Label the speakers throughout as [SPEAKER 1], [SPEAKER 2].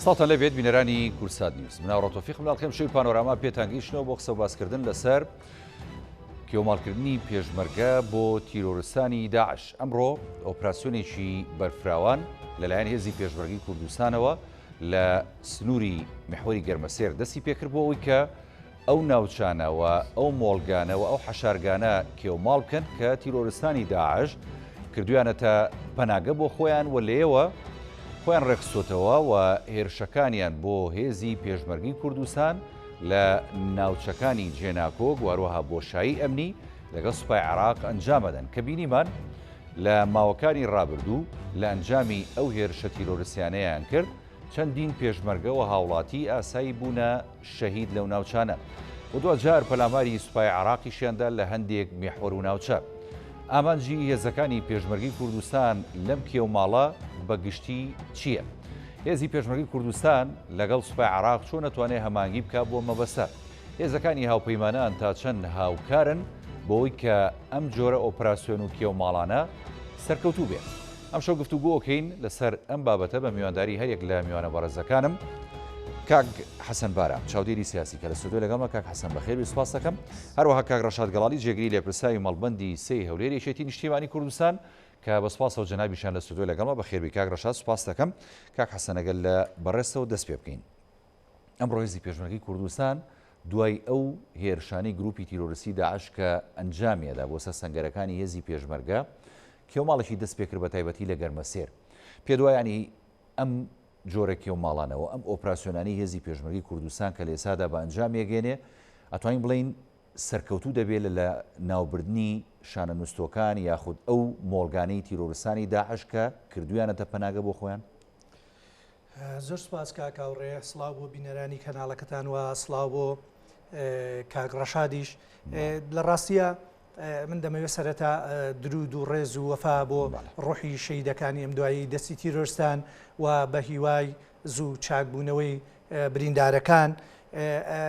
[SPEAKER 1] سڵاوتان لێبێت بینەرانی کوردسات نیوز من ئاوڕۆ تۆفیقم لە ئەڵقەی ئەمشەوی پانۆراما پێتان گەیشتنەوە بۆ قسە و باسکردن لەسەر کێوماڵکردنی پێشمەرگە بۆ تیرۆرستانی داعش ئەمڕۆ ئۆپراسیۆنێکی بەرفراوان لەلایەن هێزی پێشمەرگەی کوردستانەوە لە سنووری میحوەری گەرمەسێر دەستی پێکرد بۆ ئەوەی کە ئەو ناوچانە و ئەو مۆڵگانە و ئەو حەشارگانە کێوماڵ بکەن کە تیرۆرستانی داعش کردویانەتە پەناگە بۆ خۆیان و لێیەوە خۆیان ڕێکخستۆتەوە و هێرشەکانیان بۆ هێزی پێشمەرگی کوردستان لە ناوچەکانی جێناکۆک و هەروەها بۆشایی ئەمنی لەگەڵ سوپای عێراق ئەنجامەدەن کە بینیمان لە ماوەکانی ڕابردوو لە ئەنجامی ئەو هێرشە تیرۆرستیانەیان کرد چەندین پێشمەرگە و هاوڵاتی ئاسایی بوونە شەهید لەو ناوچانە و دواجار پەلاماری سوپای عێراقیشیان دا لە هەندێک میحوەر و ناوچە. ئامانجی هێزەکانی پێشمەرگەی کوردستان لەم کێوماڵە بە گشتی چییە؟ هێزی پێشمەرگەی کوردستان لەگەڵ سوپای عێراق چۆن ئەتوانێ هەماهەنگی بکا بۆ مەبەستە؟ هێزەکانی هاوپەیمانان تا چەند هاوکارن بۆوەی کە ئەم جۆرە ئۆپراسیۆن و کێوماڵانە سەرکەوتوو بێ؟ ئەمشەو گفتوگۆ ئەکەین لەسەر ئەم بابەتە بە میوانداری هەریەک لە میوانە بەڕێزەکانم کاک حەسەن بارام چاودێری سیاسی کە لە ستۆدیۆ لەگەڵمە کاک حەسەن بەخێر بێی سوپاس دەکەم هەروەها کاک ڕەشاد گەڵاڵی جێگری لێپرسراوی مەڵبەندی سێی هەولێر یەکێتی نیشتیمانی کوردستان کە بە سوپاسەوە جەنابیشیان لە ستۆدیۆ لەگەڵمە بەخێربێی کاک ڕەشاد سوپاس دەکەم کاک حەسەن ئەگەر لە بەڕێزتەوە دەست پێ بکەین ئەمڕۆ هێزی پێشمەرگەی کوردستان دوای ئەو هێرشانەی گروپی تیرۆرستی داعش کە ئەنجامیدا بۆ سەر سەنگەرەکانی هێزی پێشمەرگە کێوماڵێکی دەست پێکرد بە تایبەتی لە گەرمەسێر. پێت وایە یانی ئەم جۆرە کێوماڵانە و ئەم ئۆپراسیۆنانەی هێزی پێشمەرگەی کوردستان کە لە ئێستادا بە ئەنجام یەگەێنێ ئەتوانین بڵێین سەرکەوتوو دەبێ لە لە ناوبردنی شانە نوستوەکان یاخود ئەو مۆڵگانەی تیرۆرستانی داعش کە کردویانەتە پەناگە بۆ خۆیان؟
[SPEAKER 2] زۆر سپاس کاک هاوڕێ، سڵاو بۆ بینەرانی کەناڵەکەتان و سڵاو بۆ کاک ڕەشادیش. لە ڕاستیە من دەمەوێت سەرەتا درود و ڕێز و وەفا بۆ ڕۆحی شەیدەکانی ئەم دوایی دەستی تیرۆرستان و بە هیوای زوو چاکبوونەوەی بریندارەکان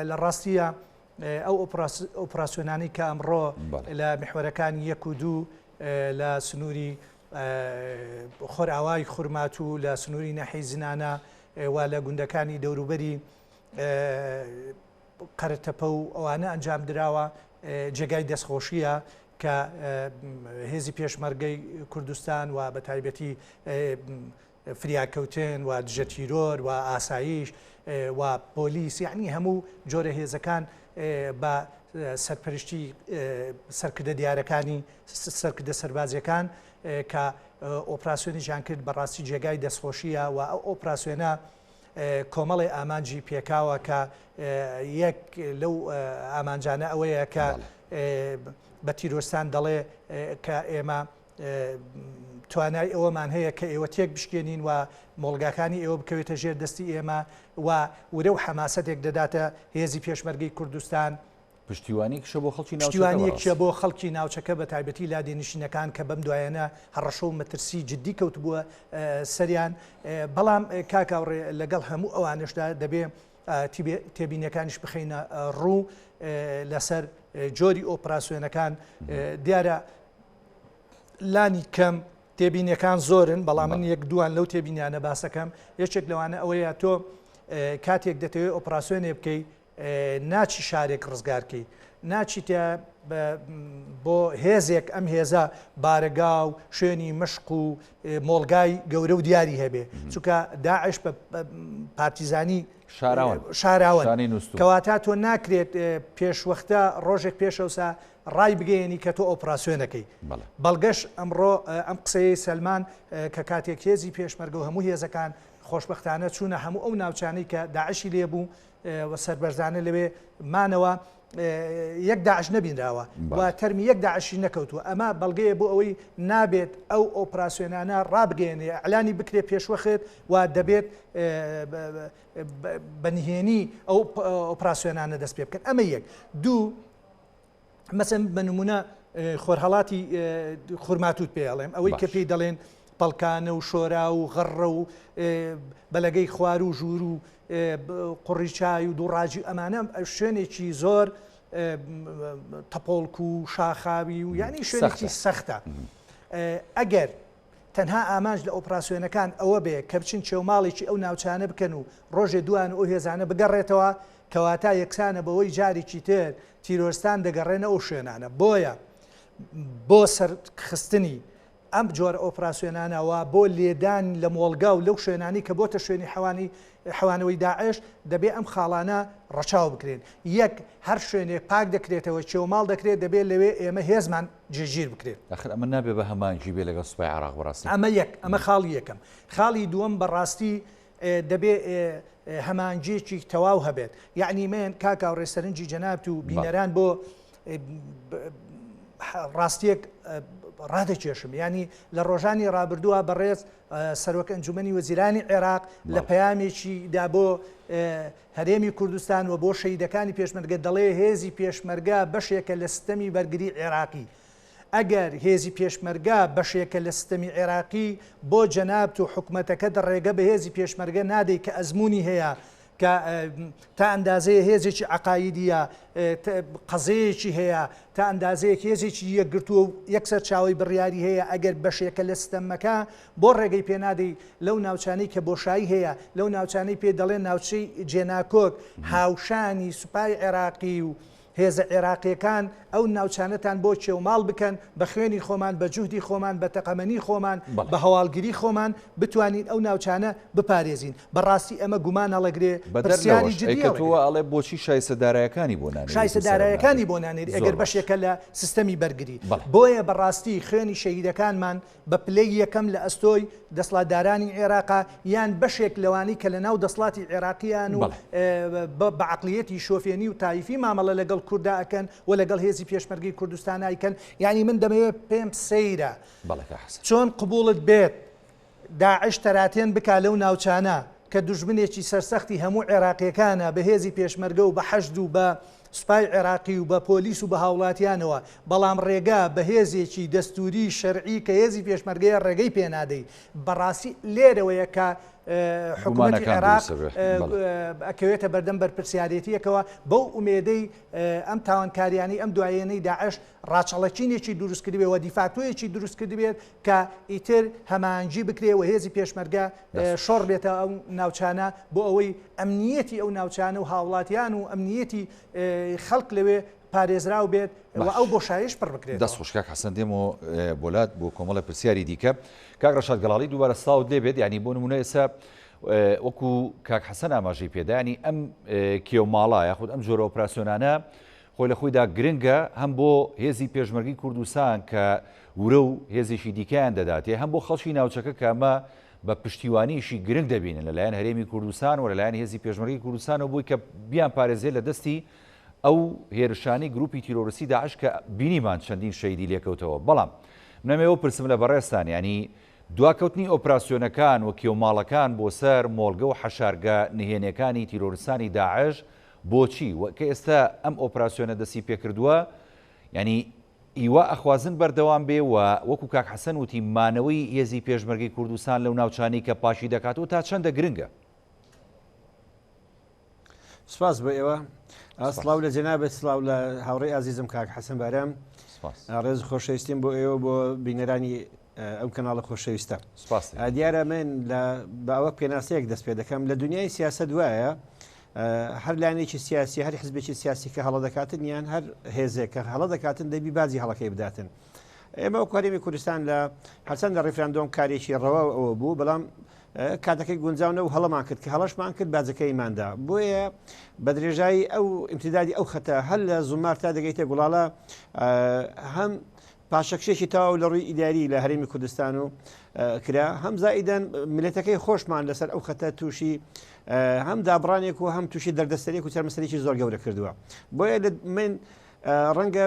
[SPEAKER 2] لە ڕاستیە ئەو ئۆپراسیۆنانەی کە ئەمڕۆ لە میحوەرەکانی یەک و دوو لە سنووری خۆرئاوای خورماتوو لە سنووری ناحیەی زنانە و لە گوندەکانی دەوروبەری قەرەتەپە و ئەوانە ئەنجام دراوە جێگای دەستخۆشیە کە هێزی پێشمەرگەی کوردستان و بە تایبەتی فریاکەوتن و دژە تیرۆر و ئاسایش و پۆلیس یعنی هەموو جۆرە هێزەکان بە سەرپەرشتی سەرکردە دیارەکانی سەرکردە سەربازیەکان کە ئۆپراسیۆنیان کرد بەڕاستی جێگای دەستخۆشیە و ئەو ئۆپراسیۆنە کۆمەڵی ئامانجی پێکاوە کە یەک لەو ئامانجانە ئەوەیە کە بە تیرۆرستان دەڵێ کە ئێمە توانای ئەوەمان هەیە کە ئێوە تێک بشکێنین و مۆڵگاکانی ئێوە بکەوێتە ژێر دەستی ئێمە و ورە و حەماسەتێک دەداتە هێزی پێشمەرگەی کوردستان.
[SPEAKER 1] پشتیوانیەکیشە بۆ خەڵکی ناوچەکە پشتیوانیەکیشە
[SPEAKER 2] بۆ خەڵکی ناوچەکە بە تایبەتی لادێنشینەکان کە بەم دوایەنە هەڕەشە و مەترسی جددی کەوتبووە سەریان بەڵام کاک هاوڕێ لەگەڵ هەموو ئەوانەشدا دەبێ تێبینیەکانیش بخەینە ڕوو لەسەر جۆری ئۆپراسیۆنەکان دیارە لانی کەم تێبینیەکان زۆرن بەڵام من یەک دووان لەو تێبینیانە باسەکەم یەکێک لەوانە ئەوەیە تۆ کاتێک دەتەوێت ئۆپراسیۆنێ بکەی ناچی شارێک ڕزگارکەی ناچیتە بۆ هێزێک ئەم هێزە بارەگا و شوێنی مشق و مۆڵگای گەورە و دیاری هەبێ چونکە داعش بە پارتیزانی شاراوەن کەواتە تۆ ناکرێت پێشوەختە ڕۆژێک پێشەوسا ڕای بگەیەنی کە تۆ ئۆپراسیۆنەکەی بەڵگەش ئەمڕۆ ئەم قسەیەی سەلمان کە کاتێک هێزی پێشمەرگە و هەموو هێزەکان خۆشبەختانە چوونە هەموو ئەو ناوچانەی کە داعشی لێبوو و سەربەرزانە لەوێ مانەوە یەک داعش نەبینراوە و تەرمی یەک داعشی نەکەوتووە ئەمە بەڵگەیە بۆ ئەوەی نابێت ئەو ئۆپراسیۆنانە ڕابگەیەنێ ئەلانی بکرێت پێشوەخت و دەبێت بە نهێنی ئەو ئۆپراسیۆنانە دەست پێ بکەن ئەمە یەک دوو مەسەن بە نمونە خۆرهەڵاتی خورماتوت پێ ئەڵێم ئەوەی کە پێی دەڵێن پەڵکانە و شۆرا و غەڕە و بەلەگەی خوار و ژوور و قوڕی چای و دووڕاجی ئەمانە شوێنێکی زۆر تەپۆڵک و شاخاوی و یعنی شوێنێکی سەختە ئەگەر. تەنها ئامانج لە ئۆپراسیۆنەکان ئەوە بێ کە بچن کێوماڵێکی ئەو ناوچانە بکەن و ڕۆژێ دوان و ئەو هێزانە بگەڕێتەوە، کەواتە یەکسانە بەوەی جارێکی تر تیرۆرستان دەگەڕێنە ئەو شوێنانە. بۆیە بۆ سەرخستنی ئەم جۆرە ئۆپراسیۆنانە و بۆ لێدان لە مۆڵگە و لەو شوێنانەی کە بۆتە شوێنی حەوانی حەوانەوەی داعش دەبێ ئەم خاڵانە ڕەچاو بکرێن. یەک، هەر شوێنێک پاک دەکرێتەوە، کێوماڵ دەکرێت، دەبێ لەوێ ئێمە هێزمان جێگیر بکرێت.
[SPEAKER 1] ئاخر ئەمە نابێ بە هەماهەنگی بێ لەگەڵ سوپای عێراق بەڕاستی.
[SPEAKER 2] ئەمە یەک، ئەمە خاڵی یەکەم. خاڵی دووەم بەڕاستی دەبێ هەماهەنگییەکی تەواو هەبێت. یەعنی من کاک هاوڕێ سەرنجی جەنابت و بینەران بۆ ڕاستیەک ڕادەکێشم ینی لە ڕۆژانی ڕابردووە بەڕێز سەرۆک ئەنجومنی وەزیرانی عێراق لە پەیامێکی دا بۆ هەرێمی کوردستان و بۆ شەیدەکانی پێشمەرگە دەڵێ هێزی پێشمەرگە بەشێکە لە ستەمی بەرگری عێراقی ئەگەر هێزی پێشمەرگە بەشێکە لە ستەمی عێراقی بۆ جەنابت و حکومەتەکەت ڕێگە بە هێزی پێشمەرگە نادەی کە ئەزموونی هەیە کە تا ئەندازەیە هێزێکی عەقایدیە قەزەیەکی هەیە تا ئەندازەیەک هێزێکی یەکگرتووە و یەک سەرچاوەی بڕیاری هەیە ئەگەر بەشێکە لە ستەمەکە بۆ ڕێگەی پێنادەی لەو ناوچانەی کە بۆشایی هەیە لەو ناوچانەی پێ دەڵێن ناوچەی جێناکۆک هاوشانی سوپای عێراقی و هێزە عێراقیەکان ئەو ناوچانەتان بۆ کێوماڵ بکەن، بە خوێنی خۆمان، بە جوهدی خۆمان، بە تەقەمەنی خۆمان، بە هەواڵگری خۆمان بتوانین ئەو ناوچانە بپارێزین. بە ڕاستی ئەمە گومان هەڵەگرێ،
[SPEAKER 1] بەدەر
[SPEAKER 2] پرسیاری
[SPEAKER 1] لەوەش، ئەی
[SPEAKER 2] جدی
[SPEAKER 1] کە تۆ
[SPEAKER 2] هەڵەگرێ.
[SPEAKER 1] وا ئەڵێ بۆچی شایستە دارایەکانی بۆ نانێریت
[SPEAKER 2] شایستە
[SPEAKER 1] و سەرەو
[SPEAKER 2] دارایەکانی
[SPEAKER 1] نادەیت؟
[SPEAKER 2] بۆ نانێری
[SPEAKER 1] زۆر
[SPEAKER 2] ئەگەر
[SPEAKER 1] باش.
[SPEAKER 2] بەشێکە لە سیستەمی بەرگری.
[SPEAKER 1] بەڵێ.
[SPEAKER 2] بۆیە بە ڕاستی خوێنی شەهیدەکانمان بە پلەی یەکەم لە ئەستۆی دەسڵاتدارانی عێراقە یان بەشێک لەوانەی کە لەناو دەسڵاتی عێراقیان و بە عەقڵیەتی شۆفێنی و تایفی مامەڵە لەگەڵ کوردا ئەکەن و لەگەڵ هێزی پێشمەرگەی کوردستان ئایکەن یانی من دەمەوێت پێم سەیرە چۆن قبوڵت بێت داعش تەراتێن بکا لەو ناوچانە کە دوژمنێکی سەرسەختی هەموو عێراقیەکانە بە هێزی پێشمەرگە و بە حەشد و بە سوپای عێراقی و بە پۆلیس و بە هاوڵاتیانەوە، بەڵام ڕێگە بە هێزێکی دەستوری شەرعی کە هێزی پێشمەرگەیە ڕێگەی پێنادەی، بەڕاستی لێرەوەیە کە حکومەتی عێراق ئەکەوێتە بەردەم بەرپرسیارێتیەکەوە بەو ئومێدەی ئەم تاوانکاریانەی ئەم دوایەنەی داعش ڕاچەڵەکینێکی دروست کردبێ و دیفاکتۆیەکی دروست کردبێت کە ئیتر هەماهەنگی بکرێ و هێزی پێشمەرگە شۆڕ بێتە ئەو ناوچانە بۆ ئەوەی ئەمنیەتی ئەو ناوچانە و هاوڵاتیان و ئەمنیەتی خەڵک لەوێ پارێزراو بێت و ئەو بۆشایش پڕ بکرێت.
[SPEAKER 1] دەست خۆش کاک حەسەن دێمەوە بۆلات بۆ کۆمەڵە پرسیاری دیکە کاک ڕەشاد گەڵاڵی دووبارە سڵاوت لێ بێت یعنی بۆ نمونە ئێستا وەکو کاک حەسەن ئاماژەی پێدانی ئەم کێوماڵە یاخود ئەم جۆرە ئۆپراسیۆنانە خۆی لە خۆیدا گرنگە هەم بۆ هێزی پێشمەرگەی کوردستان کە ورە و هێزێکی دیکەیان دەداتێ، هەم بۆ خەڵکی ناوچەکە کە ئەمە بە پشتیوانییەکی گرنگ دەبینن لەلایەن هەرێمی کوردستان و لەلایەن هێزی پێشمەرگەی کوردستانەوە بۆی کە بیانپارێزێت لە دەستی ئەو هێرشانەی گروپی تیرۆرستی داعش کە بینیمان چەندین شەهیدی لێکەوتەوە. بەڵام من ئەمەوێ بپرسم لە بەڕێزتان یانی دواکەوتنی ئۆپراسیۆنەکان و کێوماڵەکان بۆ سەر مۆڵگە و حەشارگە نهێنیەکانی تیرۆرستانی داعش بۆچی وە کە ئێستا ئەم ئۆپراسیۆنە دەستی پێکردووە یانی هیوا ئەخوازن بەردەوام بێ و وەکو کاک حەسەن وتی مانەوەی هێزی پێشمەرگەی کوردستان لەو ناوچانەی کە پاکی دەکاتەوە تا چەندە گرنگە؟
[SPEAKER 3] سپاس بۆ ئێوە سڵاو لە جەنابت سڵاو لە هاوڕێی ئازیزم کاک حەسەن بارام ڕێز خۆشەویستیم بۆ ئێوە بۆ بینەرانی ئەو کەناڵە خۆشەویستە دیارە من لە باوە پێناسەیەک دەست پێ دەکەم لە دنیای سیاسەت وایە هەر لایەنێکی سیاسی هەر حزبێکی سیاسی کە هەڵە دەکاتن یان هەر هێزێک کە هەڵە دەکاتن دەبی باجی هەڵەکەی بداتن ئێمە وەکو هەرێمی کوردستان لە هەرچەند لە ڕیفراندۆم کارێکی ڕەوا ئەوە بوو بەڵام کاتەکەی گونجاو نەبوو هەڵەمان کرد کە هەڵەشمان کرد باجەکەیماندا بۆیە بە درێژایی ئەو ئیمتیدادی ئەو خەتە هەر لە زومار تا دەگەیتە گوڵاڵە هەم پاشەکشێکی تەواو لە ڕووی ئیداری لە هەرێمی کوردستان و کرا هەم زائیدەن میلەتەکەی خۆشمان لەسەر ئەو خەتە تووشی هەم دابڕانێک و هەم تووشی دەردەسەرێک و چەرمەسەرێکی زۆر گەورە کردووە بۆیە من ڕەنگە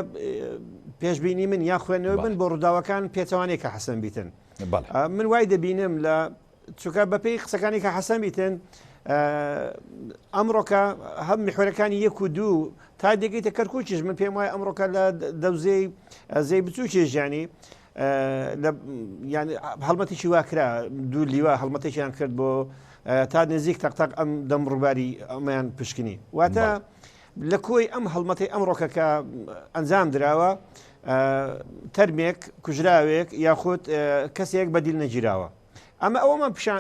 [SPEAKER 3] پێشبینی من یا خوێندنەوەی من بۆ ڕووداوەکان پێچەوانەیە کە حەسەن بیتن من وای دەبینم لە چونکە بەپێی قسەکانی کە حەسەن بیتن ئەمڕۆکە هەم میحوەرەکانی یەک و دوو تا دەگەیتە کەرکووکیش من پێم وایە ئەمڕۆکە لە دەوزەی زەی بچووکیش ژیانی هەڵمەتێکی واکرا دوو لیوا هەڵمەتێکیان کرد بۆ تا نزیک تەقتەق ئەم دەم ڕووباری ئەمەیان پشکنی واتە لە کۆی ئەم هەڵمەتەی ئەمڕۆکە کە ئەنجام دراوە. تەرمێک کوژراوێک یاخود کەسێک بەدیل نەگیراوە. ئەمە ئەوەمان پیشان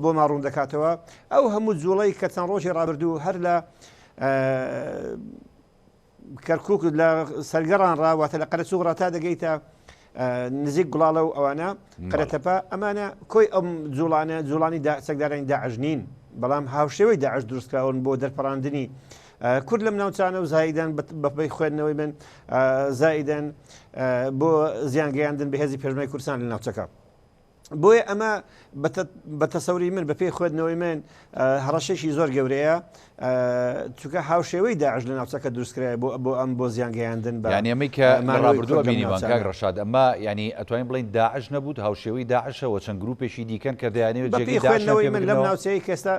[SPEAKER 3] بۆمان ڕوون دەکاتەوە ئەو هەموو جوڵەی کە چەند ڕۆژی ڕابردوو هەر لە کەرکک لە سەرگەڕان ڕا واتە لە قەرەچوغ ڕا تا دەگەیتە نزیک گوڵاڵە و ئەوانە قەرەتەپە ئەمانە کۆی ئەم جوڵانە جوڵانی چەکدارانی داعش نین بەڵام هاوشێوەی داعش دروستکراون بۆ دەرپەڕاندنی کورد لەم ناوچانە و زایدەن بەپێی خوێندنەوەی من زایدەن بۆ زیانگەیاندن بە هێزی پێشمەرگەی کوردستان لە ناوچەکە. بۆیە ئەمە بە تەسەوری من بەپێی خوێندنەوەی من هەڕەشێکی زۆر گەورەیە چونکە هاوشێوەی داعش لە ناوچەکە دروستکرای بۆ بۆ ئەم بۆ زیان گەیاندن بە
[SPEAKER 1] یانی ئەمەی کە لە ڕابردووە بینیمان کاک ڕەشاد ئەمە یانی ئەتوانین بڵێین داعش نەبوو هاوشێوەی داعشەوە چەند گروپێکی دیکەن کە دەیانەوێت جێگەی داعشیان
[SPEAKER 3] پێ بگرنەوە. من لەم ناوچەیە کە ئێستا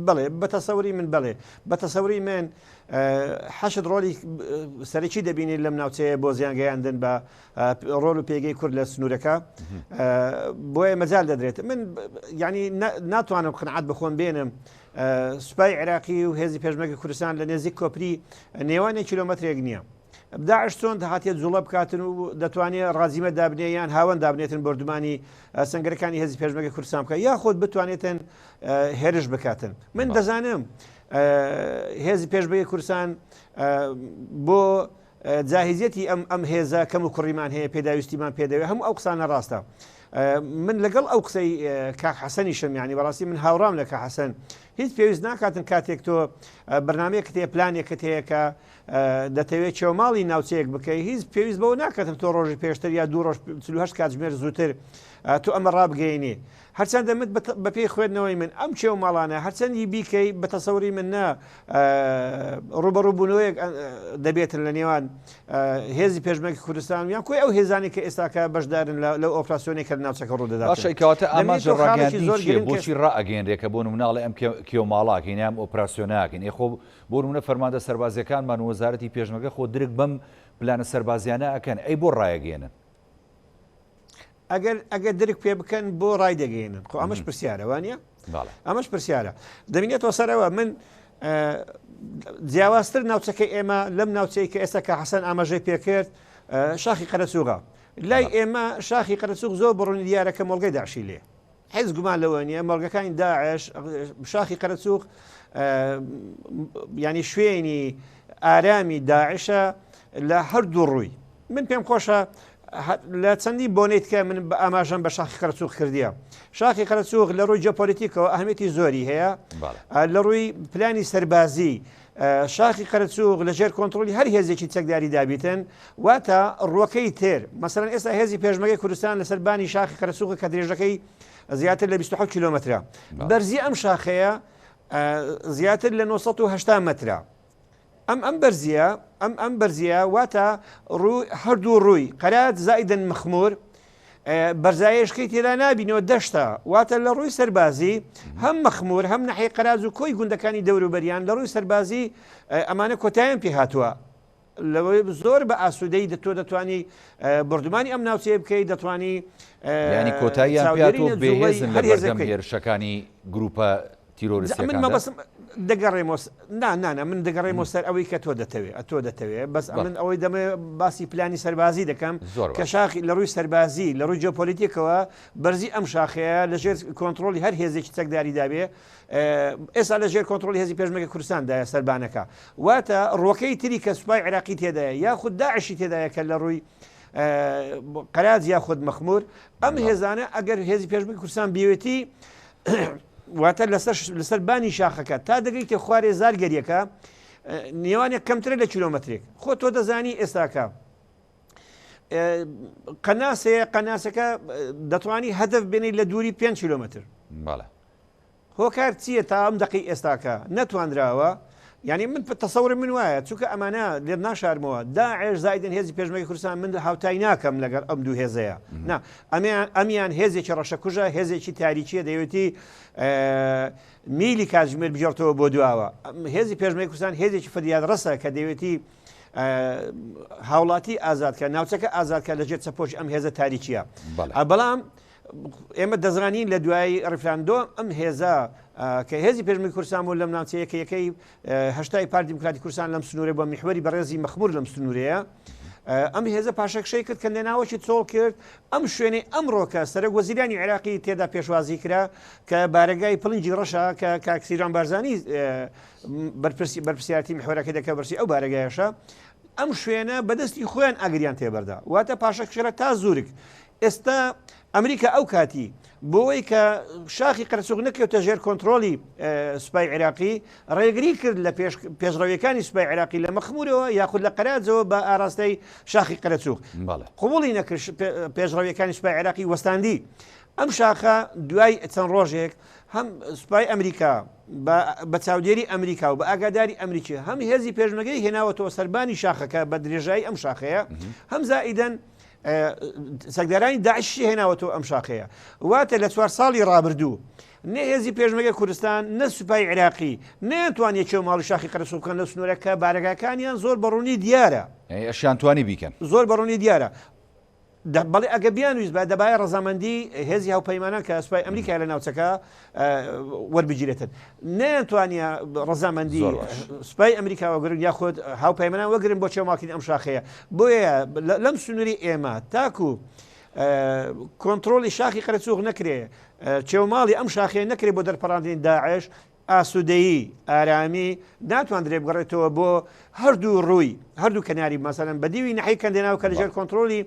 [SPEAKER 3] بەڵێ بە تەسەوری من بەڵێ بە تەسەوری من حەشد ڕۆلی سەرەکی دەبینێت لەم ناوچەیە بۆ زیان گەیاندن بە ڕۆل و پێگەی کورد لە سنوورەکە بۆیە مەجال دەدرێت من ینی ناتوانم قنعات بخۆم بێنم سوپای عێراقی و هێزی پێشمەرگە کوردستان لە نێزیک کۆپری نێوانی کیلۆمەترێک نییە. داعش چۆن هاتیە جوڵە بکاتن و دەتوانێت ڕازیمە دابنێ یان هاوەن دابنێتن بۆردومانی سنگەرەکانی هێزی پێشمەرگە کوردستان بکە یاخود بتوانێتن هێرش بکاتن من دەزانم هێزی پێشمەرگەی کوردستان بۆ جاهزیەتی ئەم ئەم هێزە کەم و کوڕیمان هەیە پێداویستیمان پێدەوێت هەموو ئەو قسانە ڕاستە من لەگەڵ ئەو قسەی کاک حەسەنیشم یعنی بەڕاستی من هاوڕام لە کاک حەسەن هیچ پێویست ناکاتن کاتێک تۆ بەرنمەیەکت هەیە پلانێکت هەیە کە دەتەوێت چێوماڵی ناوچەیەک بکەی هیچ پێویست بەوە ناکاتن تۆ ڕۆژی پێشتر یا دوو ڕۆژ 48 کاتژمێر زووتر تۆ ئەمە ڕابگەینی هەرچەندە من بەپێی خوێندنەوەی من ئەم کێو ماڵانە هەرچەندی بیکەی بە تەسەوری من نا ڕوبەڕووبوونەوەیەک دەبێتن لە نێوان هێزی پێشمەرگی کوردستان یان کۆی ئەو هێزانی کە ئێستاکە بەشدارن لەو ئۆپراسیۆنێک کە لە ناوچەکە ڕوودەدات.
[SPEAKER 1] باشە کەواتە ئامانج لە ڕاگەیاندنی چییە؟ بۆچی ڕائەگەیەنرێ کە بۆ نمونە ئەڵێ ئەم کێو ماڵاکەین یان ئەم ئۆپراسیۆناکەین؟ ئێ خۆ بۆ نمونە فەرماندە سەربازیەکانمان و وەزارەتی پێشمەرگە خۆ درک بەم پلانە سەربازیانە ئەکەن ئەی بۆ ڕایەگەیەنن؟
[SPEAKER 3] ئەگەر ئەگەر درک پێ بکەن بۆ ڕای دەگەێنن خۆ ئەمەش پرسیارە وانە ئەمەش پرسیارە دەبینێتەوە سەرەوە من جیاوازتر ناوچەکەی ئێمە لەم ناوچەی کە ئێستا کە حەسەن ئاماژەی پێکرد شاخی قەرەسوغە لای ئێمە شاخی قەرەسوغ زۆر بڕونی دیارە کە مۆڵگەی داعشی لێ هیچ گومان لەوە نییە مۆڵگەکانی داعش شاخی قەرەسوغ ینی شوێنی ئارامی داعشە لە هەردوو ڕووی من پێم خۆشە لە چەندین بۆنەی تکە من بە ئاماژەم بە شاخی قەرەچوغ کردیە. شاخی قەرەچوغ لە ڕووی جیۆپۆلیتیکەوە ئەهمیەتی زۆری هەیە. لە ڕووی پلانی سەربازی شاخی قەرەچوغ لە ژێر کۆنتڕۆڵی هەر هێزێکی چەکداری دابیتن واتە ڕووەکەی تر مەسەلەن ئێستا هێزی پێشمەرگەی کوردستان لەسەر بانی شاخی قەرەچوغ کە درێژەکەی زیاتر لە 27 کیلۆمەترە بەرزی ئەم شاخەیە زیاتر لە 980 مەترە. ئەم ئەم بەرزیە ئەم ئەم بەرزیە واتە ڕوو هەردوو ڕووی قەرات زایدن مەخمور بەرزایشکەی تێدا نابینەوە دەشتە واتە لە ڕووی سەربازی هەم مەخمور هەم نەحی قەراز و کۆی گوندەکانی دەوروبەریان لە ڕووی سەربازی ئەمانە کۆتایان پێ هاتووە لەوەی زۆر بە ئاسوودەی تۆ دەتوانی بردومانی ئەم ناوچەیە بکەیت دەتوانی
[SPEAKER 1] ینی کۆتاییان پێ بێهێزن لە بەردەم هێرشەکانی گروپە
[SPEAKER 3] تیرۆریستیەکاندا؟ من مەبەستم دەگەڕێمەوە نا نا نا من دەگەڕێمەوە سەر ئەوەی کە تۆ دەتەوێ ئەتۆ دەتەوێ بەس ئەمن ئەوەی دەمێ باسی پلانی سەربازی دەکەم کە شاخی لە ڕووی سەربازی لە ڕووی جیۆپۆلیتیکەوە بەرزی ئەم شاخەیە لە ژێر کۆنترۆڵی هەر هێزێکی چەکداری دابێ ئێستا لە ژێر کۆنترۆڵی هێزی پێشمەرگە کوردستاندایە سەربانەکە واتە ڕووەکەی تری کە سوپای عێراقی تێدایە یاخود داعشی تێدایە کە لە ڕووی قەراج یاخود مەخمور ئەم هێزانە ئەگەر هێزی پێشمەرگە کوردستان بیەوێتی واتە لەسەر لەسەر بانی شاخەکە تا دەگەیتە خوارێ زارگەریەکە نێوانێک کەمترە لە کیلۆمەترێک خۆ تۆ دەزانی ئێستاکە قەناسەیە قەناسەکە دەتوانی هەدف بێنی لە دووری 5 کیلۆمەتر
[SPEAKER 1] بەڵێ
[SPEAKER 3] هۆکار چییە تا ئەم دەقەی ئێستاکە نەتوانراوە؟ یانی من تەسەوری من وایە چونکە ئەمانە لێت ناشارمەوە داعش زایدن هێزی پێشمەرگەی کوردستان من هاوتای ناکەم لەگەڵ ئەم دوو هێزەیە نا ئەمیان ئەمیان هێزێکی ڕەشەکوژە هێزێکی تاریکیە دەیەوێتی میلی کاتژمێر بگێڕتەوە بۆ دواوە هێزی پێشمەرگەی کوردستان هێزێکی فریاد ڕەسە کە دەیەوێتی هاوڵاتی ئازاد کە ناوچەکە ئازاد کە لەژێر چەپۆش ئەم هێزە تاریکیە بەڵام ئێمە دەزانین لە دوای ڕیفراندۆم ئەم هێزە کە هێزی پێشمەرگەی کوردستان بوو لەم ناوچەیە کە یەکەی هەشتای پارتی دیموکراتی کوردستان لەم سنوورە بۆ میحوەری بەڕێزی مەخمور لەم سنوورەیە. ئەم هێزە پاشەکشەی کرد کەندێناوەکی چۆڵ کرد ئەم شوێنەی ئەمڕۆکە سەرەک وەزیرانی عێراقی تێدا پێشوازی کرا کە بارەگای پڵنگی ڕەشە کە کاک سیروان بارزانی بەرپرسی بەرپرسیارەتی میحوەرەکەی دەکە بەرسی ئەو بارەگایەشە ئەم شوێنە بەدەستی خۆیان ئاگریان تێبەردا واتە پاشەکشەرە تا زورگ ئێستا ئەمریکا ئەو کاتی بۆوەی کە شاخی قەرەچوغ نەکەوتە ژێر کۆنترۆڵی سوپای عێراقی ڕێگری کرد لە پێشڕەویەکانی سوپای عێراقی لە مەخمورەوە یاخود لە قەراجەوە بە ئاراستەی شاخی قەرەچوغ قبوڵی نەکرد پێشڕەویەکانی سوپای عێراقی وەستاندی ئەم شاخە دوای چەند ڕۆژێک هەم سوپای ئەمریکا بە چاودێری ئەمریکا و بە ئاگاداری ئەمریکی هەم هێزی پێشمەگەی هێناوەتەوە سەربانی شاخەکە بە درێژایی ئەم شاخەیە هەم زائیدەن چەکدارانی داعشی هێناوەتەوە ئەم شاخەیە واتە لە چوار ساڵی ڕابردوو نە هێزی پێشمەگە کوردستان نە سوپای عێراقی نەیانتوانیە کێو ماڵی شاخی قەرەسوو بکەن لەو سنوورە کە بارەگاکانیان زۆر بەڕوونی دیارە
[SPEAKER 1] ئەشیان توانی بیکەن
[SPEAKER 3] زۆر بەڕوونی دیارە بەڵێ ئەگە بیانویست بە دەبایە ڕەزامەندی هێزی هاوپەیمانان کە سوپای ئەمریکا لە ناوچەکە وەربگیرێتن نەیانتوانیە ڕەزامەندی سوپای ئەمریکا وەگرن یاخود هاوپەیمانان وەگرن بۆ چێوماڵکردنی ئەم شاخەیە بۆیە لەم سنووری ئێمە تاکو کۆنتترۆلی شاخی قەرەچوغ نەکرێ چێوماڵی ئەم شاخەیە نەکرێ بۆ دەرپەڕاندنی داعش ئاسوودەیی ئارامی ناتواندرێ بگەڕێتەوە بۆ هەردوو ڕووی هەردوو کەناری مەسەلەن بە دیوی نەحی کەندێناو کە لەژێر کۆنتترۆلی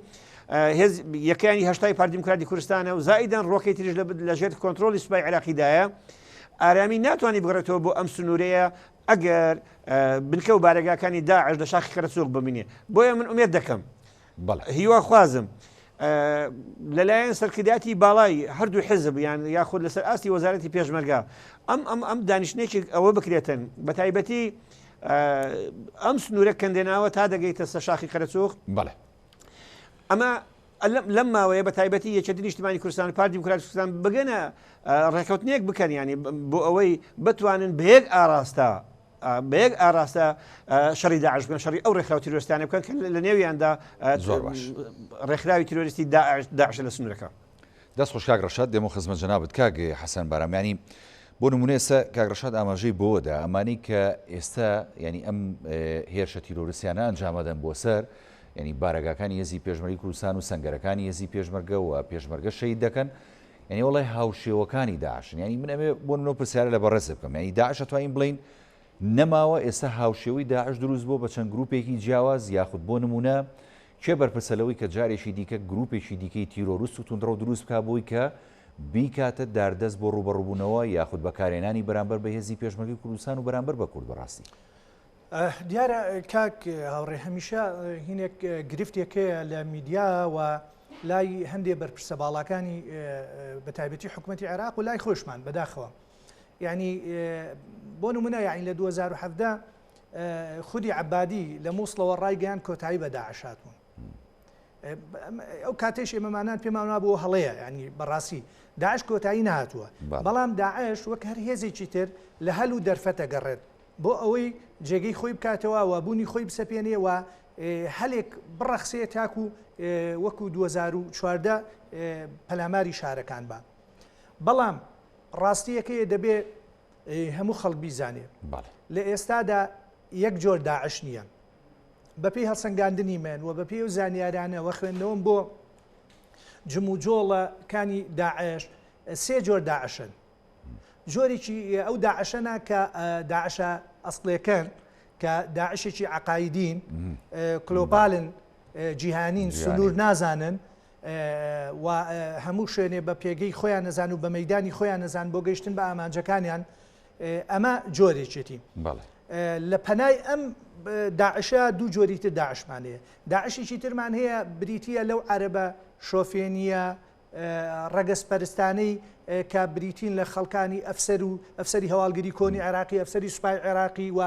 [SPEAKER 3] هێز یەکانی هەشتای پارتی دیموکراتی کوردستانە و زائیدەن ڕۆکەی تریش لەژێر کۆنتترۆلی سوپای عێراقیدایە ئارامی ناتوانانی بگەڕێتەوە بۆ ئەم سنوورەیە ئەگەر بنکە و بارەگاکانی داعش لە شاخی قەرەچوغ بمینێ بۆیە من ئومێد دەکەم هیواخوازم لەلایەن سەرکردایەتی باڵای هەردوو حزب یان یاخود لەسەر ئاستی وەزارەتی پێشمەرگە ئەم ئەم ئەم دانیشتێکی ئەوە بکرێتن بە تایبەتی ئەم سنوورە کەندێناوە تا دەگەیتە سەر شاخی قەرەچوخ
[SPEAKER 1] بەڵێ
[SPEAKER 3] ئەمە لەم ماوەیە بە تایبەتی یەکێتی نیشتمانی کوردستان و پارتی دیموکراتی کوردستان بگەنە ڕێککەوتنێک بکەن ینی بۆ ئەوەی بتوانن بە یەک ئاراستە بە یەک ئاراستە شەڕی داعش بکەن شەڕی ئەو ڕێکخراو تیرۆریستانە بکەن کە لە نێویاندا
[SPEAKER 1] زۆر باش
[SPEAKER 3] ڕێکخراوی تیرۆریستی داعش لە سنوورەکە.
[SPEAKER 1] دەست خۆش کاک ڕەشاد دێمەوە خزمەت جەنابت کاک حەسەن بارام یانی بۆ نمونە ئێستا کاک ڕەشاد ئاماژەی بەوە دا ئەمانەی کە ئێستا یانی ئەم هێرشە تیرۆریستیانە ئەنجامەدەن بۆ سەر یانی بارەگاکانی هێزی پێشمەرگی کوردستان و سەنگەرەکانی هێزی پێشمەرگە و پێشمەرگە شەهید دەکەن یعنی وڵی هاوشێوەکانی داعشن یعنی من ئەمێ بۆ منەوە پرسیارە لە بەڕێز بکەم یعنی داعش ئەتوانین بڵین نەماوە ئێستا هاوشێوەی داعش دروست بۆ بە چەند گروپێکی جیاواز یاخود بۆ نمونە کێ بەرپرسە لەوەی کە جارێکی دیکە گروپێکی دیکەی تیرۆرست و توندڕەو دروست بکا بۆی کە بیکاتە داردەست بۆ ڕووبەڕووبوونەوە یاخود بەکارهێنانی بەرامبەر بە هێزی پێشمەرگەی کوردستان و بەرامبەر بە کورد بەڕاستی؟
[SPEAKER 2] دیارە کاک هاوڕێ هەمیشە هینێک گرفتێک هەیە لە میدیا و لای هەندێ بەرپرسە باڵاکانی بە تایبەتی حکوومەتتی عێراق و لای خۆشمان بەداخەوە یعنی بۆ نمونە یعنی لە 2017 خودی عەبادی لە مووسڵەوە ڕایگەیاند کۆتایی بە داعش هاتوون. ئەو کاتێش ئێمەمانان پێمان وابوو هەڵەیە ینی بەڕاستی داعش کۆتایی نهاتووە بەڵام داعش وەک هەر هێزێکی تر لە هەل و دەرفەتە گەڕێت بۆ ئەوەی جێگەی خۆی بکاتەوە و بوونی خۆی بسەپێنێ و هەلێک بڕەخسێ تاکو وەکو 2014 پەلاماری شارەکان بە بەڵام ڕاستیەکەی دەبێ هەموو خەڵک بیزانێ لە ئێستادا یەک جۆر داعش نییە بەپێی هەڵسەنگاندنی من و بەپێی ئەو زانیارانە و خوێندنەوەم بۆ جموجۆڵە کانی داعش سێ جۆر داعشن جۆرێکی ئەو داعشەنا کە داعشە ئەسڵێکەن کە داعشێکی عقایدین کلۆپالن جیهانین سنوور نازانن و هەموو شوێنێ بە پێگەی خۆیان نەزان و بە مەدانی خۆیان نەزان بۆ گەیشتن بە ئامانجەکانیان ئەمە جۆرێکێتی لە پەنای ئەم داعشە دوو جۆری تر داعشمان هەیە داعشێکی ترمان هەیە بریتە لەو عەرەبە شۆفێنیە ڕەگەزپەرستانەی کە بریتین لە خەڵکانی ئەفسەر و ئەفسەری هەواڵگری کۆنی عێراقی ئەفسەری سوپای عێراقی و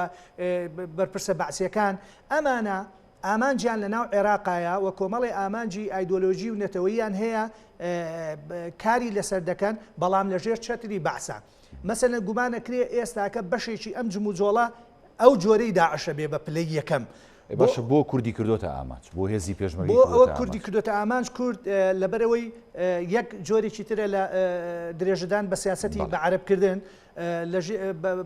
[SPEAKER 2] بەرپرسە بەعسیەکان ئەمانە ئامانجیان لە ناو عێراقایە و کۆمەڵێ ئامانجی ئایدۆلۆژی و نەتەوەییان هەیە کاری لەسەر دەکەن بەڵام لە ژێر چەتری بەعسا. مەسەلەن گومان ئەکرێ ئێستاکە بەشێکی ئەم جموجۆڵە ئەو جۆرەی داعشە بێ بە پلەی یەکەم.
[SPEAKER 1] ئەی باشە بۆ کوردی کردۆتە ئامانج؟ بۆ هێزی پێشمەرگەی
[SPEAKER 2] بۆ ئەوە
[SPEAKER 1] کردۆتە
[SPEAKER 2] کوردی
[SPEAKER 1] ئامانج؟
[SPEAKER 2] کردۆتە ئامانج کورد لەبەرئەوەی یەک جۆرێکی ترە لە درێژەدان بە سیاسەتی
[SPEAKER 1] بەڵێ.
[SPEAKER 2] بە عەرەب کردن.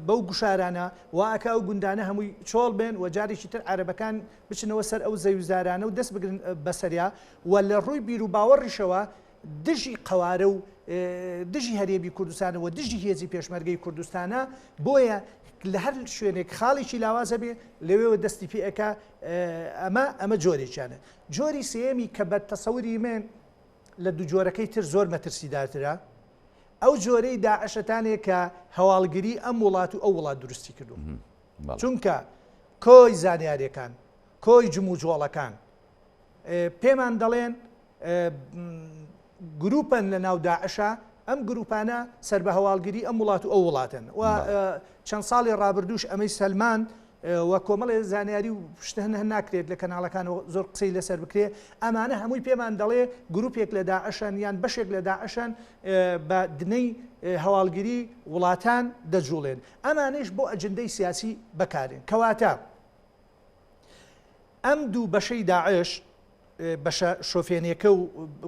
[SPEAKER 2] بەو گوشارانە وا ئەکا ئەو گوندانە هەمووی چۆڵ بێن و جارێکی تر عەرەبەکان بچنەوە سەر ئەو زەویوزارانە و دەست بگرن بەسەریا و لە ڕووی بیروباوەڕیشەوە دژی قەوارە و دژی هەرێمی کوردستانە و دژی هێزی پێشمەرگەی کوردستانە، بۆیە لە هەر شوێنێک خاڵێکی لاواز هەبێ لەوێوە دەستی پێ ئەکا، ئەمە ئەمە جۆرێکیانە. جۆری سێیەمی کە بە تەسەوری من لە دوو جۆرەکەی تر زۆر مەترسیدارترە، ئەو جۆرەی داعشەتانەیە کە هەواڵگری ئەم وڵات و ئەو وڵات دروستی کردووە. چونکە کۆی زانیاریەکان، کۆی جموجۆڵەکان پێمان دەڵێن گروپن لە ناو داعشا، ئەم گروپانە سەر بە هەواڵگری ئەم وڵات و ئەو وڵاتن و چەند ساڵی ڕابردووش ئەمەی سەلماند و کۆمەڵێ زانیاری و شت هەن هەن ناکرێت لە کەناڵەکانەوە زۆر قسەی لەسەر بکرێ ئەمانە هەمووی پێمان دەڵێ گروپێک لە داعشن یان بەشێک لە داعشن بە دنەی هەواڵگری وڵاتان دەجوڵێن ئەمانەیش بۆ ئەجندەی سیاسی بەکارێن کەواتە ئەم دوو بەشەی داعش بەشە شۆفێنیەکە و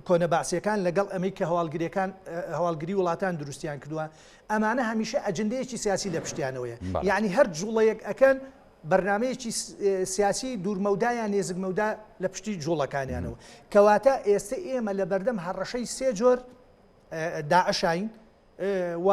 [SPEAKER 2] کۆنە بەعسیەکان لەگەڵ ئەمەی کە هەواڵگریەکان هەواڵگری وڵاتان دروستیان کردووە ئەمانە هەمیشە ئەجندەیەکی سیاسی لە پشتیانەوەیە یعنی هەر جوڵەیەک ئەکەن بەرنمەیەکی سیاسی دوورمەودا یان نێزک مەودا لە پشتی جوڵەکانیانەوە کەواتە ئێستا ئێمە لە بەردەم هەڕەشەی سێ جۆر داعشین و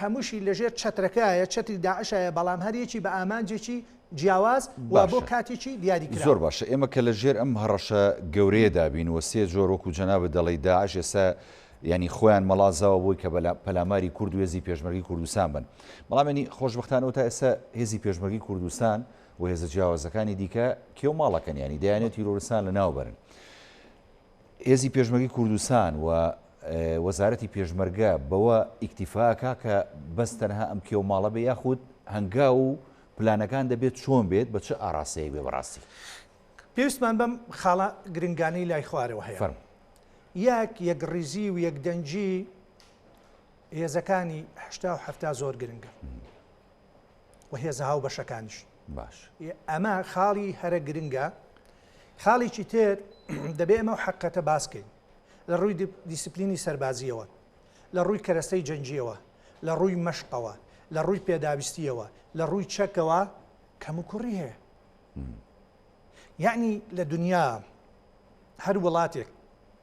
[SPEAKER 2] هەمووشی لەژێر چەترەکایە، چەتری داعشایە، بەڵام هەر یەکی بە ئامانجێکی جیاواز و بۆ
[SPEAKER 1] باشە.
[SPEAKER 2] کاتێکی دیاریکراو.
[SPEAKER 1] زۆر باشە ئێمە کە لە ژێر ئەم هەڕەشە گەورەیەدا بین و سێ جۆر وەکو جەنابت دەڵێی داعش ئێستا یانی خۆیان مەڵازاوە بۆی کە پەلاماری کورد و هێزی پێشمەرگەی کوردستان بن بەڵام یانی خۆشبەختانەوە تا ئێستا هێزی پێشمەرگەی کوردستان و هێزە جیاوازەکانی دیکە کێو ماڵەکەن یانی دەیانێت تیرۆرستان لەناو بەرن. هێزی پێشمەرگەی کوردستان و وەزارەتی پێشمەرگە بەوە ئیکتیفا ئەکا کە بەس تەنها ئەم کێو ماڵە بێ یاخود هەنگاو و پلانەکان دەبێت چۆن بێت بە چ ئاراستەیەک بێ بەڕاستی؟
[SPEAKER 2] پێویستمان بەم خاڵە گرنگانەی لای خوارەوە هەیە.
[SPEAKER 1] فەرموو.
[SPEAKER 2] یەک، یەکڕیزی و یەکدەنگی هێزەکانی 80 و 70 زۆر گرنگە و هێزە هاوبەشەکانیش.
[SPEAKER 1] باش.
[SPEAKER 2] ئەمە خاڵی هەرە گرنگە. خاڵێکی تر دەبێ ئەمە حەقەتە باس کەین لە ڕووی دیسپلینی سەربازیەوە لە ڕووی کەرەستەی جەنگیەوە لە ڕووی مەشقەوە لە ڕووی پێداویستیەوە لە ڕووی چەکەوە کەم و کوڕی هەیە یعنی لە دنیا هەر وڵاتێک